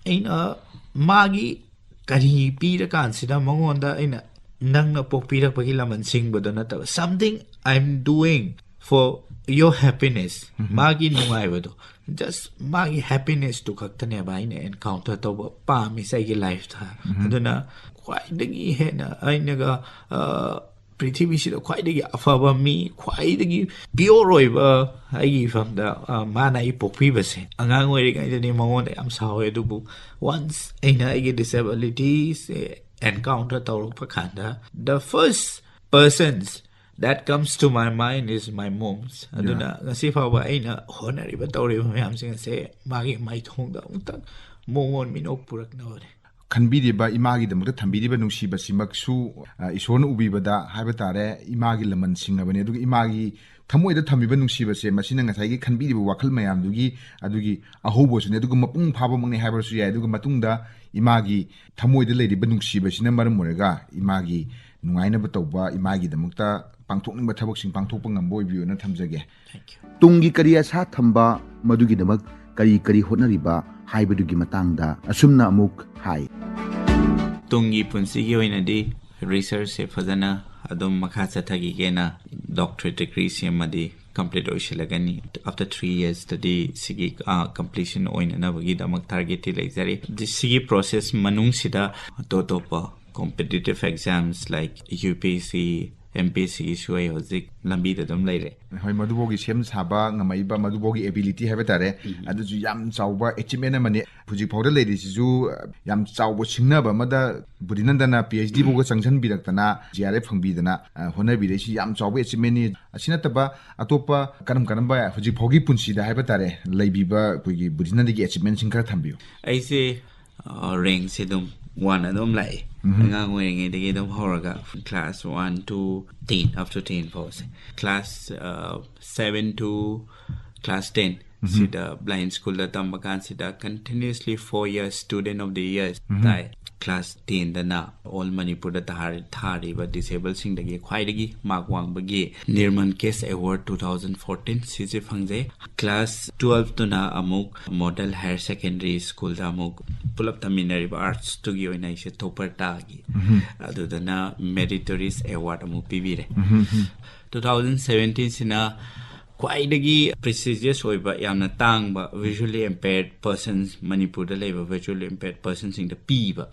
ꯑꯩꯅ ꯃꯥꯒꯤ ꯀꯔꯤ ꯄꯤꯔꯀꯥꯟꯁꯤꯗ ꯃꯉꯣꯟꯗ ꯑꯩꯅ ꯅꯪꯅ ꯄꯣꯛꯄꯤꯔꯛꯄꯒꯤ ꯂꯃꯟ ꯁꯤꯡꯕꯗꯣ ꯅꯠꯇꯕ, something I'm doing for your happiness, ꯃꯥꯒꯤ ꯅꯨꯡꯉꯥꯏꯕꯗꯣ, just ꯃꯥꯒꯤ happinessꯇꯨ ꯈꯛꯇꯅꯦꯕ ꯑꯩꯅ encounter ꯇꯧꯕ ꯄꯥꯝꯃꯤꯁꯦ ꯑꯩꯒꯤ lifeꯇ꯫ ꯑꯗꯨꯅ ꯈ꯭ꯋꯥꯏꯗꯒꯤ ꯍꯦꯟꯅ ꯑꯩꯅꯒ, ꯑ, ꯄ꯭ꯔꯤꯊꯤꯕꯤꯁꯤꯗ ꯈ꯭ꯋꯥꯏꯗꯒꯤ ꯑꯐꯕ ꯃꯤ, ꯈ꯭ꯋꯥꯏꯗꯒꯤ pure ꯑꯣꯏꯕ ꯑꯩꯒꯤ ꯏꯐꯝꯗ, ꯑ, ꯃꯥꯅ ꯑꯩ ꯄꯣꯛꯄꯤꯕꯁꯦ, ꯑꯉꯥꯡ ꯑꯣꯏꯔꯤꯉꯩꯗꯗꯤ ꯃꯉꯣꯟꯗ ꯌꯥꯝ ꯁꯥꯎꯋꯦ, ꯑꯗꯨꯕꯨ once ꯑꯩꯅ ꯑꯩꯒꯤ disabilityꯁꯦ encounter ꯇꯧꯔꯛꯄ ꯀꯥꯟꯗ, the first persons that comes to my mind is my mom's. ꯑꯗꯨꯅ ꯉꯁꯤ ꯐꯥꯎꯕ ꯑꯩꯅ ꯍꯣꯠꯅꯔꯤꯕ, ꯇꯧꯔꯤꯕ ꯃꯌꯥꯝꯁꯤꯡ ꯑꯁꯦ ꯃꯥꯒꯤ ꯃꯥꯏꯊꯣꯡꯗ ꯑꯃꯨꯛꯇꯪ ꯃꯣꯃꯣꯟ ꯃꯤꯅꯣꯛ ꯄꯨꯔꯛꯅꯕꯅꯦ꯫ ꯈꯟꯕꯤꯔꯤꯕ, ꯏꯃꯥꯒꯤꯗꯃꯛꯇ ꯊꯝꯕꯤꯔꯤꯕ ꯅꯨꯡꯁꯤꯕꯁꯤꯃꯛꯁꯨ, ꯑ, ꯏꯁꯣꯔꯅ ꯎꯕꯤꯕꯗ ꯍꯥꯏꯕ ꯇꯥꯔꯦ, ꯏꯃꯥꯒꯤ ꯂꯃꯟ ꯁꯤꯡꯉꯕꯅꯤ꯫ ꯑꯗꯨꯒ ꯏꯃꯥꯒꯤ ꯊꯃꯣꯏꯗ ꯊꯝꯕꯤꯕ ꯅꯨꯡꯁꯤꯕꯁꯦ, ꯃꯁꯤꯅ ꯉꯁꯥꯏꯒꯤ ꯈꯟꯕꯤꯔꯤꯕ ꯋꯥꯈꯜ ꯃꯌꯥꯝꯗꯨꯒꯤ, ꯑꯗꯨꯒꯤ ꯑꯍꯧꯕꯁꯨꯅꯦ, ꯑꯗꯨꯒ ꯃꯄꯨꯡ ꯐꯥꯕꯃꯛꯅꯦ ꯍꯥꯏꯕꯁꯨ ꯌꯥꯏ꯫ ꯑꯗꯨꯒ ꯃꯇꯨꯡꯗ ꯏꯃꯥꯒꯤ ꯊꯃꯣꯏꯗ ꯂꯩꯔꯤꯕ ꯅꯨꯡꯁꯤꯕꯁꯤꯅ ꯃꯔꯝ ꯑꯣꯏꯔꯒ ꯏꯃꯥꯒꯤ ꯅꯨꯡꯉꯥꯏꯅꯕ ꯇꯧꯕ, ꯏꯃꯥꯒꯤꯗꯃꯛꯇ ꯄꯥꯡꯊꯣꯛꯅꯤꯡꯕ ꯊꯕꯛꯁꯤꯡ ꯄꯥꯡꯊꯣꯛꯄ ꯉꯝꯕ ꯑꯣꯏꯕꯤꯌꯨꯅ ꯊꯝꯖꯒꯦ꯫ Thank you. ꯇꯨꯡꯒꯤ ꯀꯔꯤ ꯑꯁꯥ ꯊꯝꯕ, ꯃꯗꯨꯒꯤꯗꯃꯛ ꯀꯔꯤ ꯀꯔꯤ ꯍꯣꯠꯅꯔꯤꯕ ꯍꯥꯏꯕꯗꯨꯒꯤ ꯃꯇꯥꯡꯗ ꯑꯁꯨꯝꯅ ꯑꯃꯨꯛ ꯍꯥꯏ꯫ ꯇꯨꯡꯒꯤ ꯄꯨꯟꯁꯤꯒꯤ ꯑꯣꯏꯅꯗꯤ ꯔꯤꯁꯔꯁꯁꯦ ꯐꯖꯅ ꯑꯗꯨꯝ ꯃꯈꯥ ꯆꯠꯊꯈꯤꯒꯦꯅ ꯗꯣꯛꯇꯔꯦꯠ ꯗꯤꯒ꯭ꯔꯤ ꯁꯦꯝꯃꯗꯤ ꯀꯝꯄ꯭ꯂꯤꯠ ꯑꯣꯏꯁꯤꯜꯂꯒꯅꯤ꯫ ꯑꯥꯐꯇꯔ ꯊ꯭ꯔꯤ ꯌꯔꯁꯇꯗꯤ ꯁꯤꯒꯤ ꯀꯝꯄ꯭ꯂꯤꯁꯟ ꯑꯣꯏꯅꯅꯕꯒꯤꯗꯃꯛ ꯇꯥꯔꯒꯦꯠꯇꯤ ꯂꯩꯖꯔꯤ꯫ ꯁꯤꯒꯤ ꯄ꯭ꯔꯣꯁꯦꯁ ꯃꯅꯨꯡꯁꯤꯗ ꯑꯇꯣꯞ ꯑꯇꯣꯞꯄ competitive exams like U P S C, M P S ꯁꯤꯒꯤꯁꯨ ꯑꯩ ꯍꯧꯖꯤꯛ ꯂꯝꯕꯤꯗ ꯑꯗꯨꯝ ꯂꯩꯔꯦ꯫ ꯍꯣꯏ, ꯃꯗꯨꯐꯥꯎꯒꯤ ꯁꯦꯝ ꯁꯥꯕ ꯉꯝꯃꯛꯏꯕ, ꯃꯗꯨꯐꯥꯎꯒꯤ ꯑꯦꯕꯤꯂꯤꯇꯤ ꯍꯥꯏꯕ ꯇꯥꯔꯦ, ꯑꯗꯨꯁꯨ ꯌꯥꯝ ꯆꯥꯎꯕ ꯑꯦꯆꯤꯞꯃꯦꯟ ꯑꯃꯅꯤ꯫ ꯍꯧꯖꯤꯛ ꯐꯥꯎꯗ ꯂꯩꯔꯤꯁꯤꯁꯨ ꯌꯥꯝ ꯆꯥꯎꯕ ꯁꯤꯡꯅꯕ ꯑꯃꯗ ꯕꯨꯙꯤꯅꯟꯗꯅ ꯄꯤ ꯑꯩꯆ ꯗꯤ ꯐꯥꯎꯕ ꯆꯪꯁꯤꯟꯕꯤꯔꯛꯇꯅ ꯖꯤ ꯑꯥꯔ ꯑꯦꯐ ꯐꯪꯕꯤꯗꯅ, ꯑ, ꯍꯣꯠꯅꯕꯤꯔꯛꯏꯁꯤ ꯌꯥꯝ ꯆꯥꯎꯕ ꯑꯦꯆꯤꯞꯃꯦꯟꯅꯤ꯫ ꯑꯁꯤ ꯅꯠꯇꯕ ꯑꯇꯣꯞꯄ ꯀꯔꯝ ꯀꯔꯝꯕ ꯍꯧꯖꯤꯛ ꯐꯥꯎꯒꯤ ꯄꯨꯟꯁꯤꯗ ꯍꯥꯏꯕ ꯇꯥꯔꯦ ꯂꯩꯕꯤꯕ ꯑꯩꯈꯣꯏꯒꯤ ꯕꯨꯙꯤꯅꯟꯗꯒꯤ ꯑꯦꯆꯤꯞꯃꯦꯟꯁꯤꯡ ꯈꯔ ꯊꯝꯕꯤꯌꯨ꯫ ꯑꯩꯁꯦ ꯔꯦꯡꯁꯦ ꯑꯗꯨꯝ ꯋꯥꯟ ꯑꯗꯨꯝ ꯂꯥꯛꯑꯦ꯫ ꯑꯉꯥꯡ ꯑꯣꯏꯔꯤꯉꯩꯗꯒꯤ ꯑꯗꯨꯝ ꯍꯧꯔꯒ class one to ten, up to ten ꯐꯥꯎꯁꯦ, class seven to class ten ꯁꯤꯗ ꯕ꯭ꯂꯥꯏꯟ ꯁ꯭ꯀꯨꯜꯗ ꯇꯝꯕ ꯀꯥꯟꯁꯤꯗ continuously four years student of the year ꯇꯥꯏ꯫ Class tenꯗꯅ ꯑꯣꯜ ꯃꯅꯤꯄꯨꯔꯗ ꯊꯥꯔꯤꯕ ꯗꯤꯁꯦꯕꯜꯁꯤꯡꯗꯒꯤ ꯈ꯭ꯋꯥꯏꯗꯒꯤ ꯃꯥꯔꯛ ꯋꯥꯡꯕꯒꯤ ꯅꯤꯔꯃꯟ cash award two thousand fourteen ꯁꯤꯁꯦ ꯐꯪꯖꯩ꯫ Class twelveꯇꯨꯅ ꯑꯃꯨꯛ ꯃꯣꯗꯦꯜ ꯍꯥꯌꯔ ꯁꯦꯀꯦꯟꯗꯔꯤ ꯁ꯭ꯀꯨꯜꯗ ꯑꯃꯨꯛ ꯄꯨꯂꯞ ꯇꯝꯃꯤꯟꯅꯔꯤꯕ ꯑꯥꯔꯠꯁꯇꯨꯒꯤ ꯑꯣꯏꯅ ꯑꯩꯁꯦ ꯇꯣꯄꯔ ꯇꯥꯈꯤ꯫ ꯑꯗꯨꯗꯅ ꯃꯦꯔꯤꯇꯣꯔꯤꯁ ꯑꯦꯋꯥꯔꯗ ꯑꯃꯨꯛ ꯄꯤꯕꯤꯔꯦ꯫ Two thousand seventeenꯁꯤꯅ ꯈ꯭ꯋꯥꯏꯗꯒꯤ ꯄ꯭ꯔꯤꯁꯤꯖꯤꯌꯁ ꯑꯣꯏꯕ, ꯌꯥꯝꯅ ꯇꯥꯡꯕ visually impaired persons, ꯃꯅꯤꯄꯨꯔꯗ ꯂꯩꯕ visually impaired personꯁꯤꯡꯗ ꯄꯤꯕ,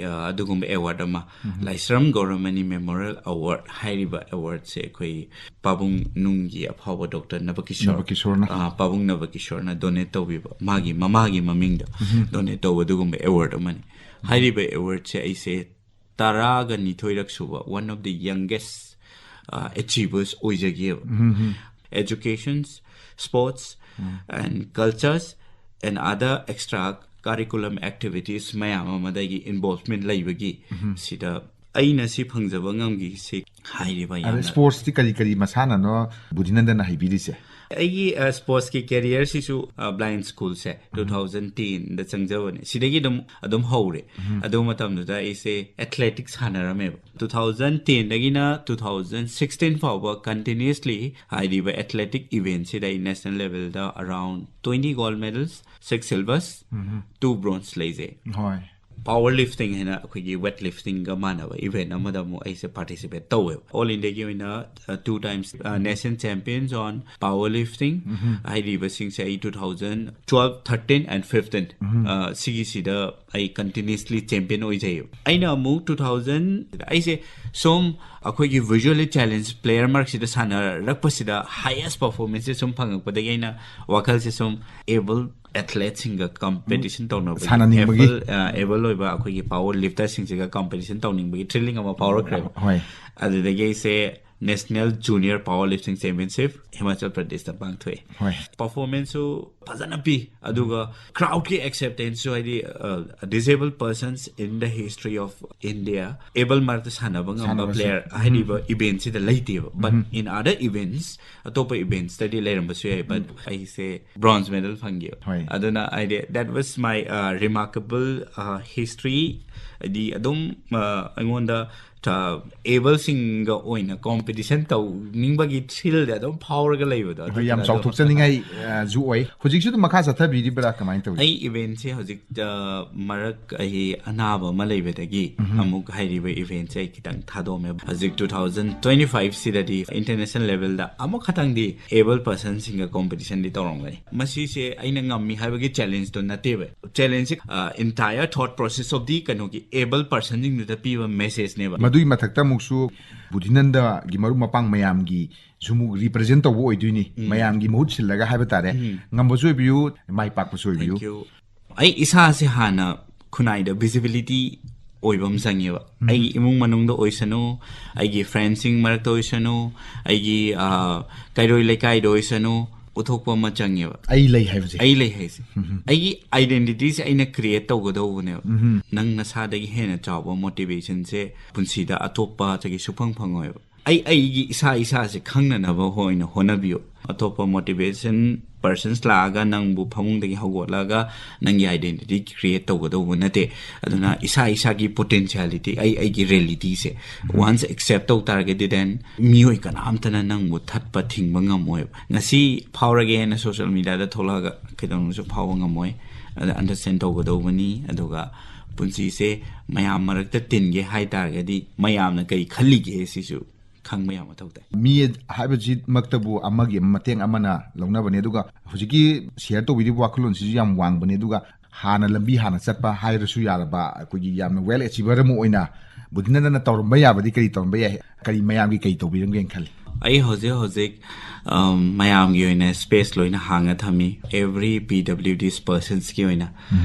ꯑ, ꯑꯗꯨꯒꯨꯝꯕ ꯑꯦꯋꯥꯔꯗ ꯑꯃ, ꯂꯥꯏꯁ꯭ꯔꯝ ꯒꯧꯔꯃꯅꯤ ꯃꯦꯃꯣꯔꯤꯌꯦꯜ ꯑꯦꯋꯥꯔꯗ ꯍꯥꯏꯔꯤꯕ ꯑꯦꯋꯥꯔꯗꯁꯦ ꯑꯩꯈꯣꯏ ꯄꯥꯕꯨꯡ ꯅꯨꯡꯒꯤ ꯑꯐꯥꯎꯕ ꯗꯣꯛꯇꯔ ꯅꯕꯀꯤꯁꯣꯔ, ꯅꯕꯀꯤꯁꯣꯔꯅ꯫ ꯑ, ꯄꯥꯕꯨꯡ ꯅꯕꯀꯤꯁꯣꯔꯅ ꯗꯣꯅꯦꯠ ꯇꯧꯕꯤꯕ, ꯃꯥꯒꯤ ꯃꯃꯥꯒꯤ ꯃꯃꯤꯡꯗ ꯗꯣꯅꯦꯠ ꯇꯧꯕ ꯑꯗꯨꯒꯨꯝꯕ ꯑꯦꯋꯥꯔꯗ ꯑꯃꯅꯤ꯫ ꯍꯥꯏꯔꯤꯕ ꯑꯦꯋꯥꯔꯗꯁꯦ ꯑꯩꯁꯦ ꯇꯔꯥꯒ ꯅꯤꯊꯣꯏꯔꯛ ꯁꯨꯕ, one of the youngest, uh, achievers ꯑꯣꯏꯖꯒꯦꯕ꯫ Educations, sports, and cultures, and other extra curriculum activities ꯃꯌꯥꯝ ꯑꯃꯗꯒꯤ involvement ꯂꯩꯕꯒꯤ ꯁꯤꯗ ꯑꯩꯅ ꯁꯤ ꯐꯪꯖꯕ ꯉꯝꯈꯤꯁꯤ ꯍꯥꯏꯔꯤꯕ ꯑꯗ ꯌꯥꯝꯅ ꯁ꯭ꯄꯣꯔꯠꯁꯇꯤ ꯀꯔꯤ ꯀꯔꯤ ꯃꯁꯥꯟꯅꯅꯣ ꯕꯨꯙꯤꯅꯟꯗꯅ ꯍꯩꯕꯤꯔꯤꯁꯦ? ꯑꯩꯒꯤ ꯁ꯭ꯄꯣꯔꯠꯁꯀꯤ ꯀꯦꯔꯤꯌꯔꯁꯤꯁꯨ ꯕ꯭ꯂꯥꯏꯟ ꯁ꯭ꯀꯨꯜꯁꯦ ꯇꯨ ꯊꯥꯎꯖꯟ ꯇꯦꯟꯗ ꯆꯪꯖꯕꯅꯦ꯫ ꯁꯤꯗꯒꯤ ꯑꯗꯨꯝ ꯑꯗꯨꯝ ꯍꯧꯔꯦ꯫ ꯑꯗꯨ ꯃꯇꯝꯗꯨꯗ ꯑꯩꯁꯦ ꯑꯦꯊ꯭ꯂꯦꯇꯤꯛꯁ ꯁꯥꯟꯅꯔꯝꯃꯦꯕ꯫ ꯇꯨ ꯊꯥꯎꯖꯟ ꯇꯦꯟꯗꯒꯤꯅ ꯇꯨ ꯊꯥꯎꯖꯟ ꯁꯤꯛꯁꯇꯤꯟ ꯐꯥꯎꯕ ꯀꯟꯇꯤꯅ꯭ꯌꯨꯁꯂꯤ ꯍꯥꯏꯔꯤꯕ ꯑꯦꯊ꯭ꯂꯦꯇꯤꯛ ꯏꯚꯦꯟꯁꯤꯗ ꯑꯩ ꯅꯦꯁꯅꯦꯜ ꯂꯦꯚꯦꯜꯗ around twenty gold medals, six silvers, two bronze ꯂꯩꯖꯩ꯫ ꯍꯣꯏ꯫ ꯄꯥꯋꯔ ꯂꯤꯐꯇꯤꯡ ꯍꯥꯏꯅ ꯑꯩꯈꯣꯏꯒꯤ ꯋꯦꯠ ꯂꯤꯐꯇꯤꯡꯒ ꯃꯥꯟꯅꯕ ꯏꯚꯦꯟ ꯑꯃꯗ ꯑꯃꯨꯛ ꯑꯩꯁꯦ ꯄꯥꯔꯇꯤꯁꯤꯄꯦꯠ ꯇꯧꯋꯦꯕ꯫ ꯑꯣꯜ ꯏꯟꯗꯤꯌꯥꯒꯤ ꯑꯣꯏꯅ two times nation champions on power lifting ꯍꯥꯏꯔꯤꯕꯁꯤꯡꯁꯦ ꯑꯩ two thousand twelve, thirteen and fifteen ꯁꯤꯒꯤꯁꯤꯗ ꯑꯩ ꯀꯟꯇꯤꯅ꯭ꯌꯨꯁꯂꯤ ꯆꯦꯝꯄꯤꯌꯟ ꯑꯣꯏꯖꯩꯌꯦꯕ꯫ ꯑꯩꯅ ꯑꯃꯨꯛ ꯇꯨ ꯊꯥꯎꯖꯟ ꯑꯩꯁꯦ ꯁꯨꯝ ꯑꯩꯈꯣꯏꯒꯤ ꯚꯤꯖꯨꯋꯦꯜꯂꯤ ꯆꯦꯂꯦꯟꯖ ꯄ꯭ꯂꯦꯌꯔ ꯃꯔꯛꯁꯤꯗ ꯁꯥꯟꯅꯔꯛꯄꯁꯤꯗ ꯍꯥꯏꯌꯦꯁ ꯄꯔꯐꯣꯔꯃꯦꯟꯁꯁꯦ ꯁꯨꯝ ꯐꯪꯉꯛꯄꯗꯒꯤ ꯑꯩꯅ ꯋꯥꯈꯜꯁꯦ ꯁꯨꯝ ꯑꯦꯕꯜ ꯑꯦꯊ꯭ꯂꯦꯠꯁꯤꯡꯒ ꯀꯝꯄꯤꯇꯤꯁꯟ ꯇꯧꯅꯕꯒꯤ ꯁꯥꯟꯅꯅꯤꯡꯕꯒꯤ꯫ ꯑꯦꯕꯜ ꯑꯦꯕꯜ ꯑꯣꯏꯕ ꯑꯩꯈꯣꯏꯒꯤ ꯄꯥꯋꯔ ꯂꯤꯐꯇꯔꯁꯤꯡꯁꯤꯒ ꯀꯝꯄꯤꯇꯤꯁꯟ ꯇꯧꯅꯤꯡꯕꯒꯤ ꯊ꯭ꯔꯤꯂꯤꯡ ꯑꯃ ꯐꯥꯎꯔꯛꯈ꯭ꯔꯦꯕ꯫ ꯍꯣꯏ꯫ ꯑꯗꯨꯗꯒꯤ ꯑꯩꯁꯦ national junior power lifting championship Himachal ꯄ꯭ꯔꯗꯦꯁꯇ ꯄꯥꯡꯊꯣꯛꯑꯦ꯫ ꯍꯣꯏ꯫ ꯄꯔꯐꯣꯔꯃꯦꯟꯁꯁꯨ ꯐꯖꯅ ꯄꯤ, ꯑꯗꯨꯒ ꯀ꯭ꯔꯥꯎꯗꯀꯤ ꯑꯦꯛꯁꯦꯞꯇꯦꯟꯁꯁꯨ, ꯍꯥꯏꯗꯤ disable persons in the history of India able ꯃꯔꯛꯇ ꯁꯥꯟꯅꯕ ꯉꯝꯕ ꯁꯥꯟꯅꯕꯁꯦ꯫ ꯄ꯭ꯂꯦꯌꯔ ꯍꯥꯏꯔꯤꯕ ꯏꯚꯦꯟꯁꯤꯗ ꯂꯩꯇꯦꯕ꯫ ꯕꯠ ꯏꯟ ꯑꯗꯔ ꯏꯚꯦꯟꯁ, ꯑꯇꯣꯞꯄ ꯏꯚꯦꯟꯁꯇꯗꯤ ꯂꯩꯔꯝꯕꯁꯨ ꯌꯥꯏ, ꯕꯠ ꯑꯩꯁꯦ ꯕ꯭ꯔꯣꯟꯖ ꯃꯦꯗꯜ ꯐꯪꯈꯤꯕ꯫ ꯍꯣꯏ꯫ ꯑꯗꯨꯅ ꯍꯥꯏꯗꯤ that was my remarkable history꯫ ꯍꯥꯏꯗꯤ ꯑꯗꯨꯝ ꯑ, ꯑꯩꯉꯣꯟꯗ ꯑꯦꯕꯜꯁꯤꯡꯒ ꯑꯣꯏꯅ ꯀꯣꯝꯄꯤꯇꯤꯁꯟ ꯇꯧꯅꯤꯡꯕꯒꯤ ꯊ꯭ꯔꯤꯜꯗꯤ ꯑꯗꯨꯝ ꯐꯥꯎꯔꯒ ꯂꯩꯕꯗꯣ꯫ ꯍꯣꯏ, ꯌꯥꯝ ꯑꯗꯨꯗꯨꯅ ꯆꯥꯎꯊꯣꯛꯆꯅꯤꯡꯉꯥꯏ ꯑ, ꯖꯨ ꯑꯣꯏ꯫ ꯍꯧꯖꯤꯛꯁꯨ ꯑꯗꯨꯝ ꯃꯈꯥ ꯆꯠꯊꯕꯤꯔꯤꯕ꯭ꯔꯥ, ꯀꯃꯥꯏꯅ ꯇꯧꯔꯤ? ꯑꯩ ꯏꯚꯦꯟꯁꯦ ꯍꯧꯖꯤꯛ ꯑ, ꯃꯔꯛ ꯑꯩ ꯑꯅꯥꯕ ꯑꯃ ꯂꯩꯕꯗꯒꯤ ꯑꯃꯨꯛ ꯍꯥꯏꯔꯤꯕ ꯏꯚꯦꯟꯁꯦ ꯑꯩ ꯈꯤꯇꯪ ꯊꯥꯗꯣꯛꯑꯝꯃꯦ꯫ ꯍꯧꯖꯤꯛ ꯇꯨ ꯊꯥꯎꯖꯟ ꯇ꯭ꯋꯦꯟꯇꯤ ꯐꯥꯏꯚꯁꯤꯗꯗꯤ ꯏꯟꯇꯔꯅꯦꯁꯅꯦꯜ ꯂꯦꯚꯦꯜꯗ ꯑꯃꯨꯛ ꯈꯇꯪꯗꯤ ꯑꯦꯕꯜ ꯄꯔꯁꯟꯁꯤꯡꯒ ꯀꯣꯝꯄꯤꯇꯤꯁꯟꯗꯤ ꯇꯧꯔꯝꯒꯅꯤ꯫ ꯃꯁꯤꯁꯦ ꯑꯩꯅ ꯉꯝꯃꯤ ꯍꯥꯏꯕꯒꯤ ꯆꯦꯂꯦꯟꯖꯇꯣ ꯅꯠꯇꯦꯕ꯫ ꯆꯦꯂꯦꯟꯖꯁꯦ ꯑꯦꯟꯇꯥꯌꯔ ꯊꯣꯠ ꯄ꯭ꯔꯣꯁꯦꯁ ꯑꯣꯐ ꯗꯤ ꯀꯩꯅꯣꯒꯤ ꯑꯦꯕꯜ ꯄꯔꯁꯟꯁꯤꯡꯗꯨꯗ ꯄꯤꯕ ꯃꯦꯁꯦꯖꯅꯦꯕ꯫ ꯃꯗꯨꯒꯤ ꯃꯊꯛꯇ ꯑꯃꯨꯛꯁꯨ ꯕꯨꯙꯤꯅꯟꯗꯒꯤ ꯃꯔꯨꯞ ꯃꯄꯥꯡ ꯃꯌꯥꯝꯒꯤꯁꯨ ꯑꯃꯨꯛ ꯔꯤꯄ꯭ꯔꯖꯦꯟ ꯇꯧꯕ ꯑꯣꯏꯗꯣꯏꯅꯤ꯫ ꯃꯌꯥꯝꯒꯤ ꯃꯍꯨꯠ ꯁꯤꯜꯂꯒ ꯍꯥꯏꯕ ꯇꯥꯔꯦ꯫ ꯉꯝꯕꯁꯨ ꯑꯣꯏꯕꯤꯌꯨ, ꯃꯥꯏ ꯄꯥꯛꯄꯁꯨ ꯑꯣꯏꯕꯤꯌꯨ꯫ Thank you. ꯑꯩ ꯏꯁꯥꯁꯦ ꯍꯥꯟꯅ ꯈꯨꯟꯅꯥꯏꯗ ꯚꯤꯖꯤꯕꯤꯂꯤꯇꯤ ꯑꯣꯏꯕ ꯑꯃ ꯆꯪꯉꯦꯕ꯫ ꯑꯩꯒꯤ ꯏꯃꯨꯡ ꯃꯅꯨꯡꯗ ꯑꯣꯏꯁꯅꯨ, ꯑꯩꯒꯤ ꯐ꯭ꯔꯦꯟꯁꯤꯡ ꯃꯔꯛꯇ ꯑꯣꯏꯁꯅꯨ, ꯑꯩꯒꯤ ꯑ, ꯀꯩꯔꯣꯏ ꯂꯩꯀꯥꯏꯗ ꯑꯣꯏꯁꯅꯨ, ꯎꯠꯊꯣꯛꯄ ꯑꯃ ꯆꯪꯉꯦꯕ꯫ ꯑꯩ ꯂꯩ ꯍꯥꯏꯕꯁꯦ꯫ ꯑꯩ ꯂꯩ ꯍꯥꯏꯁꯦ꯫ ꯑꯩꯒꯤ ꯑꯥꯏꯗꯦꯟꯇꯤꯇꯤꯁꯦ ꯑꯩꯅ ꯀ꯭ꯔꯤꯌꯦꯠ ꯇꯧꯒꯗꯧꯕꯅꯦꯕ꯫ ꯅꯪ ꯅꯁꯥꯗꯒꯤ ꯍꯦꯟꯅ ꯆꯥꯎꯕ ꯃꯣꯇꯤꯚꯦꯁꯟꯁꯦ ꯄꯨꯟꯁꯤꯗ ꯑꯇꯣꯞꯄꯗꯒꯤ ꯁꯨꯐꯪ ꯐꯪꯉꯣꯏꯕ꯫ ꯑꯩ ꯑꯩꯒꯤ ꯏꯁꯥ ꯏꯁꯥꯁꯦ ꯈꯪꯅꯅꯕ ꯑꯣꯏꯅ ꯍꯣꯠꯅꯕꯤꯌꯨ꯫ ꯑꯇꯣꯞꯄ motivation persons ꯂꯥꯛꯑꯒ ꯅꯪꯕꯨ ꯐꯃꯨꯡꯗꯒꯤ ꯍꯧꯒꯠꯂꯒ ꯅꯪꯒꯤ identity create ꯇꯧꯒꯗꯧꯕ ꯅꯠꯇꯦ꯫ ꯑꯗꯨꯅ ꯏꯁꯥ ꯏꯁꯥꯒꯤ potentiality, ꯑꯩ ꯑꯩꯒꯤ realityꯁꯦ once accept ꯇꯧ ꯇꯥꯔꯒꯗꯤ, then ꯃꯤꯑꯣꯏ ꯀꯅꯥꯝꯇꯅ ꯅꯪꯕꯨ ꯊꯠꯄ ꯊꯤꯡꯕ ꯉꯝꯃꯣꯏꯕ꯫ ꯉꯁꯤ ꯐꯥꯎꯔꯒꯦꯅ social mediaꯗ ꯊꯣꯛꯂꯛꯑꯒ ꯀꯩꯗꯧꯅꯨꯡꯁꯨ ꯐꯥꯎꯕ ꯉꯝꯃꯣꯏ꯫ ꯑꯗ understand ꯇꯧꯒꯗꯧꯕꯅꯤ꯫ ꯑꯗꯨꯒ ꯄꯨꯟꯁꯤꯁꯦ ꯃꯌꯥꯝ ꯃꯔꯛꯇ ꯇꯤꯟꯒꯦ ꯍꯥꯏ ꯇꯥꯔꯒꯗꯤ ꯃꯌꯥꯝꯅ ꯀꯩ ꯈꯜꯂꯤꯒꯦ ꯁꯤꯁꯨ ꯈꯪꯕ ꯌꯥꯝ ꯃꯊꯧ ꯇꯥꯏ꯫ ꯃꯤ ꯍꯥꯏꯕꯁꯤꯃꯛꯇꯕꯨ ꯑꯃꯒꯤ ꯃꯇꯦꯡ ꯑꯃꯅ ꯂꯧꯅꯕꯅꯤ꯫ ꯑꯗꯨꯒ ꯍꯧꯖꯤꯛꯀꯤ share ꯇꯧꯕꯤꯔꯤꯕ ꯋꯥꯈꯜꯂꯣꯟꯁꯤꯁꯨ ꯌꯥꯝ ꯋꯥꯡꯕꯅꯤ꯫ ꯑꯗꯨꯒ ꯍꯥꯟꯅ ꯂꯝꯕꯤ ꯍꯥꯟꯅ ꯆꯠꯄ ꯍꯥꯏꯔꯁꯨ ꯌꯥꯔꯕ, ꯑꯩꯈꯣꯏꯒꯤ ꯌꯥꯝꯅ well achiever ꯑꯃ ꯑꯣꯏꯅ ꯕꯨꯙꯤꯅꯟꯗꯅ ꯇꯧꯔꯝꯕ ꯌꯥꯕꯗꯤ ꯀꯔꯤ ꯇꯧꯔꯝꯕ ꯌꯥꯏ, ꯀꯔꯤ ꯃꯌꯥꯝꯒꯤ ꯀꯔꯤ ꯇꯧꯕꯤꯔꯝꯒꯦꯅ ꯈꯜꯂꯤ? ꯑꯩ ꯍꯧꯖꯤꯛ ꯍꯧꯖꯤꯛ, ꯑꯝ, ꯃꯌꯥꯝꯒꯤ ꯑꯣꯏꯅ space ꯂꯣꯏꯅ ꯍꯥꯡꯉ ꯊꯝꯃꯤ, every P W D personsꯀꯤ ꯑꯣꯏꯅ꯫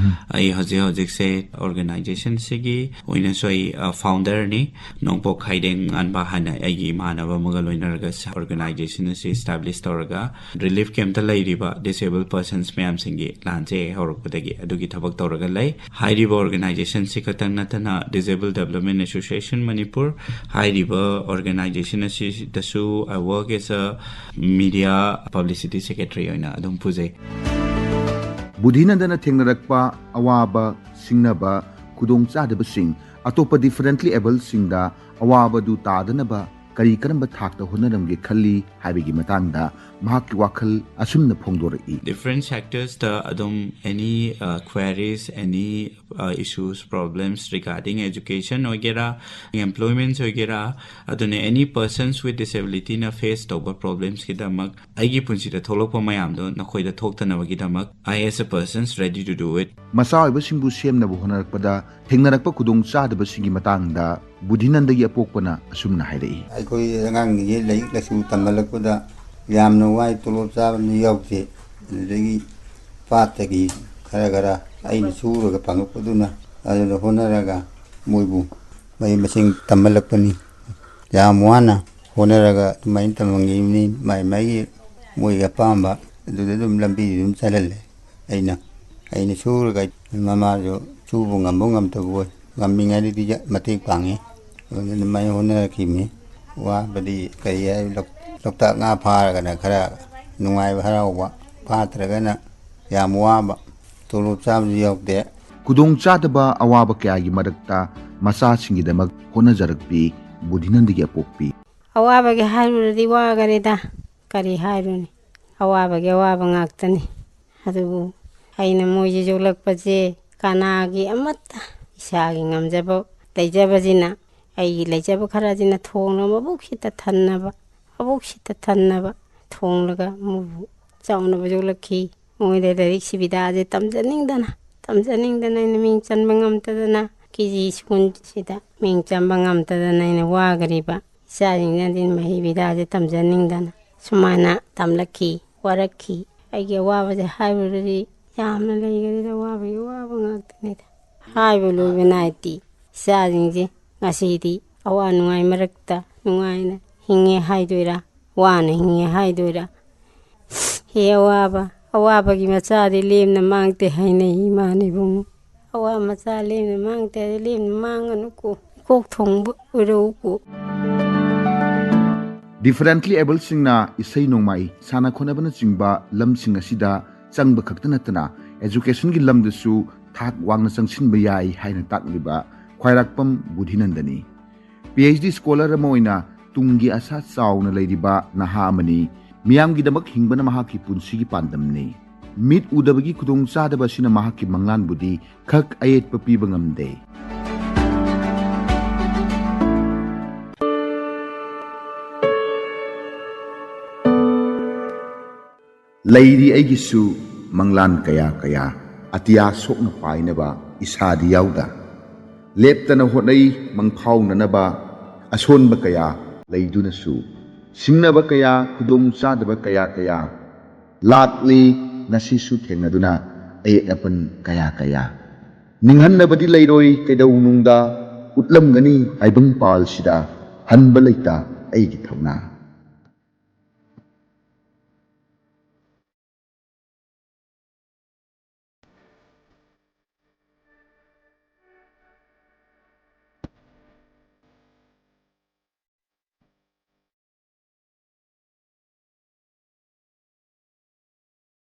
ꯑꯩ ꯍꯧꯖꯤꯛ ꯍꯧꯖꯤꯛꯁꯦ organizationꯁꯤꯒꯤ ꯑꯣꯏꯅꯁꯨ ꯑꯩ, ꯑ, founderꯅꯤ꯫ ꯅꯣꯡꯄꯣꯛ ꯈꯥꯏꯗꯦꯡ ꯉꯥꯟꯕ ꯍꯥꯏꯅ ꯑꯩꯒꯤ ꯏꯃꯥꯟꯅꯕ ꯑꯃꯒ ꯂꯣꯏꯅꯔꯒ organization ꯑꯁꯤ establish ꯇꯧꯔꯒ relief campꯇ ꯂꯩꯔꯤꯕ disabled persons ꯃꯌꯥꯝꯁꯤꯡꯒꯤ ꯂꯥꯟꯁꯦ ꯍꯧꯔꯛꯄꯗꯒꯤ ꯑꯗꯨꯒꯤ ꯊꯕꯛ ꯇꯧꯔꯒ ꯂꯩ꯫ ꯍꯥꯏꯔꯤꯕ organizationꯁꯤ ꯈꯛꯇꯪ ꯅꯠꯇꯅ Disabled Development Association Manipur ꯍꯥꯏꯔꯤꯕ organization ꯑꯁꯤꯗꯁꯨ I work as a media publicity secretary ꯑꯣꯏꯅ ꯑꯗꯨꯝ ꯄꯨꯖꯩ꯫ ꯕꯨꯙꯤꯅꯟꯗꯅ ꯊꯦꯡꯅꯔꯛꯄ ꯑꯋꯥꯕ, ꯁꯤꯡꯅꯕ, ꯈꯨꯗꯣꯡꯆꯥꯗꯕꯁꯤꯡ, ꯑꯇꯣꯞꯄ differently abledꯁꯤꯡꯗ ꯑꯋꯥꯕꯗꯨ ꯇꯥꯗꯅꯕ ꯀꯔꯤ ꯀꯔꯝꯕ ꯊꯥꯛꯇ ꯍꯣꯠꯅꯔꯝꯒꯦ ꯈꯜꯂꯤ ꯍꯥꯏꯕꯒꯤ ꯃꯇꯥꯡꯗ ꯃꯍꯥꯛꯀꯤ ꯋꯥꯈꯜ ꯑꯁꯨꯝꯅ ꯐꯣꯡꯗꯣꯔꯛꯏ꯫ Different sectorsꯇ ꯑꯗꯨꯝ any, uh, queries, any, uh, issues, problems regarding education ꯑꯣꯏꯒꯦꯔꯥ, employments ꯑꯣꯏꯒꯦꯔꯥ, ꯑꯗꯨꯅ any persons with disabilityꯅ face ꯇꯧꯕ problemsꯀꯤꯗꯃꯛ ꯑꯩꯒꯤ ꯄꯨꯟꯁꯤꯗ ꯊꯣꯛꯂꯛꯄ ꯃꯌꯥꯝꯗꯣ ꯅꯈꯣꯏꯗ ꯊꯣꯛꯇꯅꯕꯒꯤꯗꯃꯛ I as a persons ready to do it꯫ ꯃꯆꯥ ꯑꯣꯏꯕꯁꯤꯡꯕꯨ ꯁꯦꯝꯅꯕ ꯍꯣꯠꯅꯔꯛꯄꯗ ꯊꯦꯡꯅꯔꯛꯄ ꯈꯨꯗꯣꯡꯆꯥꯗꯕꯁꯤꯡꯒꯤ ꯃꯇꯥꯡꯗ ꯕꯨꯙꯤꯅꯟꯗꯒꯤ ꯑꯄꯣꯛꯄꯅ ꯑꯁꯨꯝꯅ ꯍꯥꯏꯔꯛꯏ꯫ ꯑꯩꯈꯣꯏ ꯑꯉꯥꯡꯁꯤꯡꯁꯦ ꯂꯥꯏꯔꯤꯛ ꯂꯥꯏꯁꯨ ꯇꯝꯍꯜꯂꯛꯄꯗ ꯌꯥꯝꯅ ꯋꯥꯏ, ꯇꯣꯂꯣꯞ ꯆꯥꯕ ꯃꯤ ꯌꯥꯎꯗꯦ꯫ ꯑꯗꯨꯗꯒꯤ ꯄꯥꯠꯇꯒꯤ ꯈꯔ ꯈꯔ ꯑꯩꯅ ꯁꯨꯔꯒ ꯐꯪꯉꯛꯄꯗꯨꯅ ꯑꯗꯨꯅ ꯍꯣꯠꯅꯔꯒ ꯃꯣꯏꯕꯨ ꯃꯍꯩ ꯃꯁꯤꯡ ꯇꯝꯍꯜꯂꯛꯄꯅꯤ꯫ ꯌꯥꯝ ꯋꯥꯅ ꯍꯣꯠꯅꯔꯒ ꯑꯗꯨꯃꯥꯏꯅ ꯇꯝꯍꯟꯈꯤꯕꯅꯤ꯫ ꯃꯥꯏ ꯃꯥꯏꯒꯤ ꯃꯣꯏꯒꯤ ꯑꯄꯥꯝꯕ ꯑꯗꯨꯗ ꯑꯗꯨꯝ ꯂꯝꯕꯤꯗ ꯑꯗꯨꯝ ꯆꯠꯍꯜꯂꯦ꯫ ꯑꯩꯅ, ꯑꯩꯅ ꯁꯨꯔꯒ ꯃꯃꯥꯁꯨ ꯁꯨꯕ ꯉꯝꯕ ꯉꯝꯗꯕ ꯑꯣꯏ, ꯉꯝꯃꯤꯉꯩꯗꯗꯤ ꯃꯇꯦꯡ ꯄꯥꯡꯉꯤ꯫ ꯑꯗꯨꯃꯥꯏꯅ ꯍꯣꯠꯅꯔꯛꯈꯤꯕꯅꯤ꯫ ꯋꯥꯕꯗꯤ ꯀꯔꯤ ꯍꯥꯏ, ꯂꯣꯛ-, ꯂꯣꯛꯇꯥꯛ ꯉꯥ ꯐꯥꯔꯒꯅ ꯈꯔ ꯅꯨꯡꯉꯥꯏꯕ, ꯍꯔꯥꯎꯕ, ꯐꯥꯗ꯭ꯔꯒꯅ ꯌꯥꯝ ꯋꯥꯕ, ꯇꯣꯂꯣꯞ ꯆꯥꯕꯁꯨ ꯌꯥꯎꯗꯦ꯫ ꯈꯨꯗꯣꯡꯆꯥꯗꯕ ꯑꯋꯥꯕ ꯀꯌꯥꯒꯤ ꯃꯔꯛꯇ ꯃꯆꯥꯁꯤꯡꯒꯤꯗꯃꯛ ꯍꯣꯠꯅꯖꯔꯛꯄꯤ ꯕꯨꯙꯤꯅꯟꯗꯒꯤ ꯑꯄꯣꯛꯄꯤ꯫ ꯑꯋꯥꯕꯒꯤ ꯍꯥꯏꯔꯨꯔꯗꯤ ꯋꯥꯒꯔꯦꯗ, ꯀꯔꯤ ꯍꯥꯏꯔꯨꯅꯤ? ꯑꯋꯥꯕꯒꯤ ꯑꯋꯥꯕ ꯉꯥꯛꯇꯅꯤ꯫ ꯑꯗꯨꯕꯨ ꯑꯩꯅ ꯃꯣꯏꯁꯦ ꯌꯣꯛꯂꯛꯄꯁꯦ ꯀꯅꯥꯒꯤ ꯑꯃꯠꯇ, ꯏꯁꯥꯒꯤ ꯉꯝꯖꯕ ꯂꯩꯖꯕꯁꯤꯅ, ꯑꯩꯒꯤ ꯂꯩꯖꯕ ꯈꯔꯁꯤꯅ ꯊꯣꯡꯅ ꯃꯕꯨꯛꯁꯤꯗ ꯊꯟꯅꯕ, ꯃꯕꯨꯛꯁꯤꯗ ꯊꯟꯅꯕ ꯊꯣꯡꯂꯒ ꯃꯣꯏꯕꯨ ꯆꯥꯎꯅꯕ ꯌꯣꯛꯂꯛꯈꯤ꯫ ꯃꯣꯏꯗ ꯂꯥꯏꯔꯤꯛ ꯁꯤꯕꯤꯗꯥꯁꯦ ꯇꯝꯖꯅꯤꯡꯗꯅ, ꯇꯝꯖꯅꯤꯡꯗꯅ ꯑꯩꯅ ꯃꯤꯡ ꯆꯟꯕ ꯉꯝꯗꯗꯅ, ꯀꯦ ꯖꯤ ꯁ꯭ꯀꯨꯜꯁꯤꯗ ꯃꯤꯡ ꯆꯟꯕ ꯉꯝꯗꯗꯅ ꯑꯩꯅ ꯋꯥꯈ꯭ꯔꯤꯕ ꯏꯆꯥꯁꯤꯡꯁꯤꯅꯗꯤ ꯃꯍꯩ ꯕꯤꯗꯥꯁꯦ ꯇꯝꯖꯅꯤꯡꯗꯅ ꯁꯨꯃꯥꯏꯅ ꯇꯝꯂꯛꯈꯤ, ꯋꯥꯔꯛꯈꯤ꯫ ꯑꯩꯒꯤ ꯑꯋꯥꯕꯁꯦ ꯍꯥꯏꯔꯨꯔꯗꯤ ꯌꯥꯝꯅ ꯂꯩꯈꯔꯦꯗ, ꯑꯋꯥꯕꯒꯤ ꯑꯋꯥꯕ ꯉꯥꯛꯇꯅꯤꯗ꯫ ꯍꯥꯏꯕ ꯂꯣꯏꯕ ꯅꯥꯏꯗꯦ꯫ ꯏꯆꯥꯁꯤꯡꯁꯦ ꯉꯁꯤꯗꯤ ꯑꯋꯥ ꯅꯨꯡꯉꯥꯏ ꯃꯔꯛꯇ ꯅꯨꯡꯉꯥꯏꯅ ꯍꯤꯡꯉꯦ ꯍꯥꯏꯗꯣꯏꯔꯥ, ꯋꯥꯅ ꯍꯤꯡꯉꯦ ꯍꯥꯏꯗꯣꯏꯔꯥ? ꯍꯦ ꯑꯋꯥꯕ, ꯑꯋꯥꯕꯒꯤ ꯃꯆꯥꯗꯤ ꯂꯦꯝꯅ ꯃꯥꯡꯗꯦ ꯍꯥꯏꯅꯩ ꯏꯃꯥꯅ ꯏꯕꯨꯡꯉꯣ꯫ ꯑꯋꯥ ꯃꯆꯥ ꯂꯦꯝꯅ ꯃꯥꯡꯗꯦ ꯍꯥꯏꯗꯤ ꯂꯦꯝꯅ ꯃꯥꯡꯒꯅꯨꯀꯣ꯫ ꯏꯀꯣꯛ ꯊꯣꯡꯕ ꯑꯣꯏꯔꯛꯎꯀꯣ꯫ Differently abledꯁꯤꯡꯅ ꯏꯁꯩ ꯅꯣꯡꯃꯥꯏ, ꯁꯥꯟꯅ ꯈꯣꯠꯅꯕꯅꯆꯤꯡꯕ ꯂꯝꯁꯤꯡ ꯑꯁꯤꯗ ꯆꯪꯕ ꯈꯛꯇ ꯅꯠꯇꯅ educationꯒꯤ ꯂꯝꯗꯁꯨ ꯊꯥꯛ ꯋꯥꯡꯅ ꯆꯪꯁꯤꯟꯕ ꯌꯥꯏ ꯍꯥꯏꯅ ꯇꯥꯛꯂꯤꯕ ꯈ꯭ꯋꯥꯏꯔꯥꯛꯄꯝ ꯕꯨꯙꯤꯅꯟꯗꯅꯤ꯫ PhD scholar ꯑꯃ ꯑꯣꯏꯅ ꯇꯨꯡꯒꯤ ꯑꯁꯥ ꯆꯥꯎꯅ ꯂꯩꯔꯤꯕ ꯅꯍꯥ ꯑꯃꯅꯤ꯫ ꯃꯤꯌꯥꯝꯒꯤꯗꯃꯛ ꯍꯤꯡꯕꯅ ꯃꯍꯥꯛꯀꯤ ꯄꯨꯟꯁꯤꯒꯤ ꯄꯥꯟꯗꯝꯅꯤ꯫ ꯃꯤꯠ ꯎꯗꯕꯒꯤ ꯈꯨꯗꯣꯡꯆꯥꯗꯕ ꯑꯁꯤꯅ ꯃꯍꯥꯛꯀꯤ ꯃꯪꯂꯥꯟꯕꯨꯗꯤ ꯈꯛ ꯑꯌꯦꯠꯄ ꯄꯤꯕ ꯉꯝꯗꯦ꯫ ꯂꯩꯔꯤ ꯑꯩꯒꯤꯁꯨ ꯃꯪꯂꯥꯟ ꯀꯌꯥ ꯀꯌꯥ, ꯑꯇꯤꯌꯥ ꯁꯣꯛꯅ ꯄꯥꯏꯅꯕ ꯏꯁꯥꯗꯤ ꯌꯥꯎꯗ꯫ ꯂꯦꯞꯇꯅ ꯍꯣꯠꯅꯩ ꯃꯪꯐꯥꯎꯅꯅꯕ, ꯑꯁꯣꯟꯕ ꯀꯌꯥ ꯂꯩꯗꯨꯅꯁꯨ꯫ ꯁꯤꯡꯅꯕ ꯀꯌꯥ, ꯈꯨꯗꯣꯡ ꯆꯥꯗꯕ ꯀꯌꯥ ꯀꯌꯥ ꯂꯥꯛꯂꯤ ꯉꯁꯤꯁꯨ ꯊꯦꯡꯅꯗꯨꯅ, ꯑꯌꯦꯠ ꯑꯄꯟ ꯀꯌꯥ ꯀꯌꯥ꯫ ꯅꯤꯡꯍꯟꯅꯕꯗꯤ ꯂꯩꯔꯣꯏ ꯀꯩꯗꯧꯅꯨꯡꯗ, ꯎꯠꯂꯝꯒꯅꯤ ꯇꯥꯏꯕꯪ ꯄꯥꯜꯁꯤꯗ ꯍꯟꯕ ꯂꯩꯇ ꯑꯩꯒꯤ ꯊꯧꯅꯥ꯫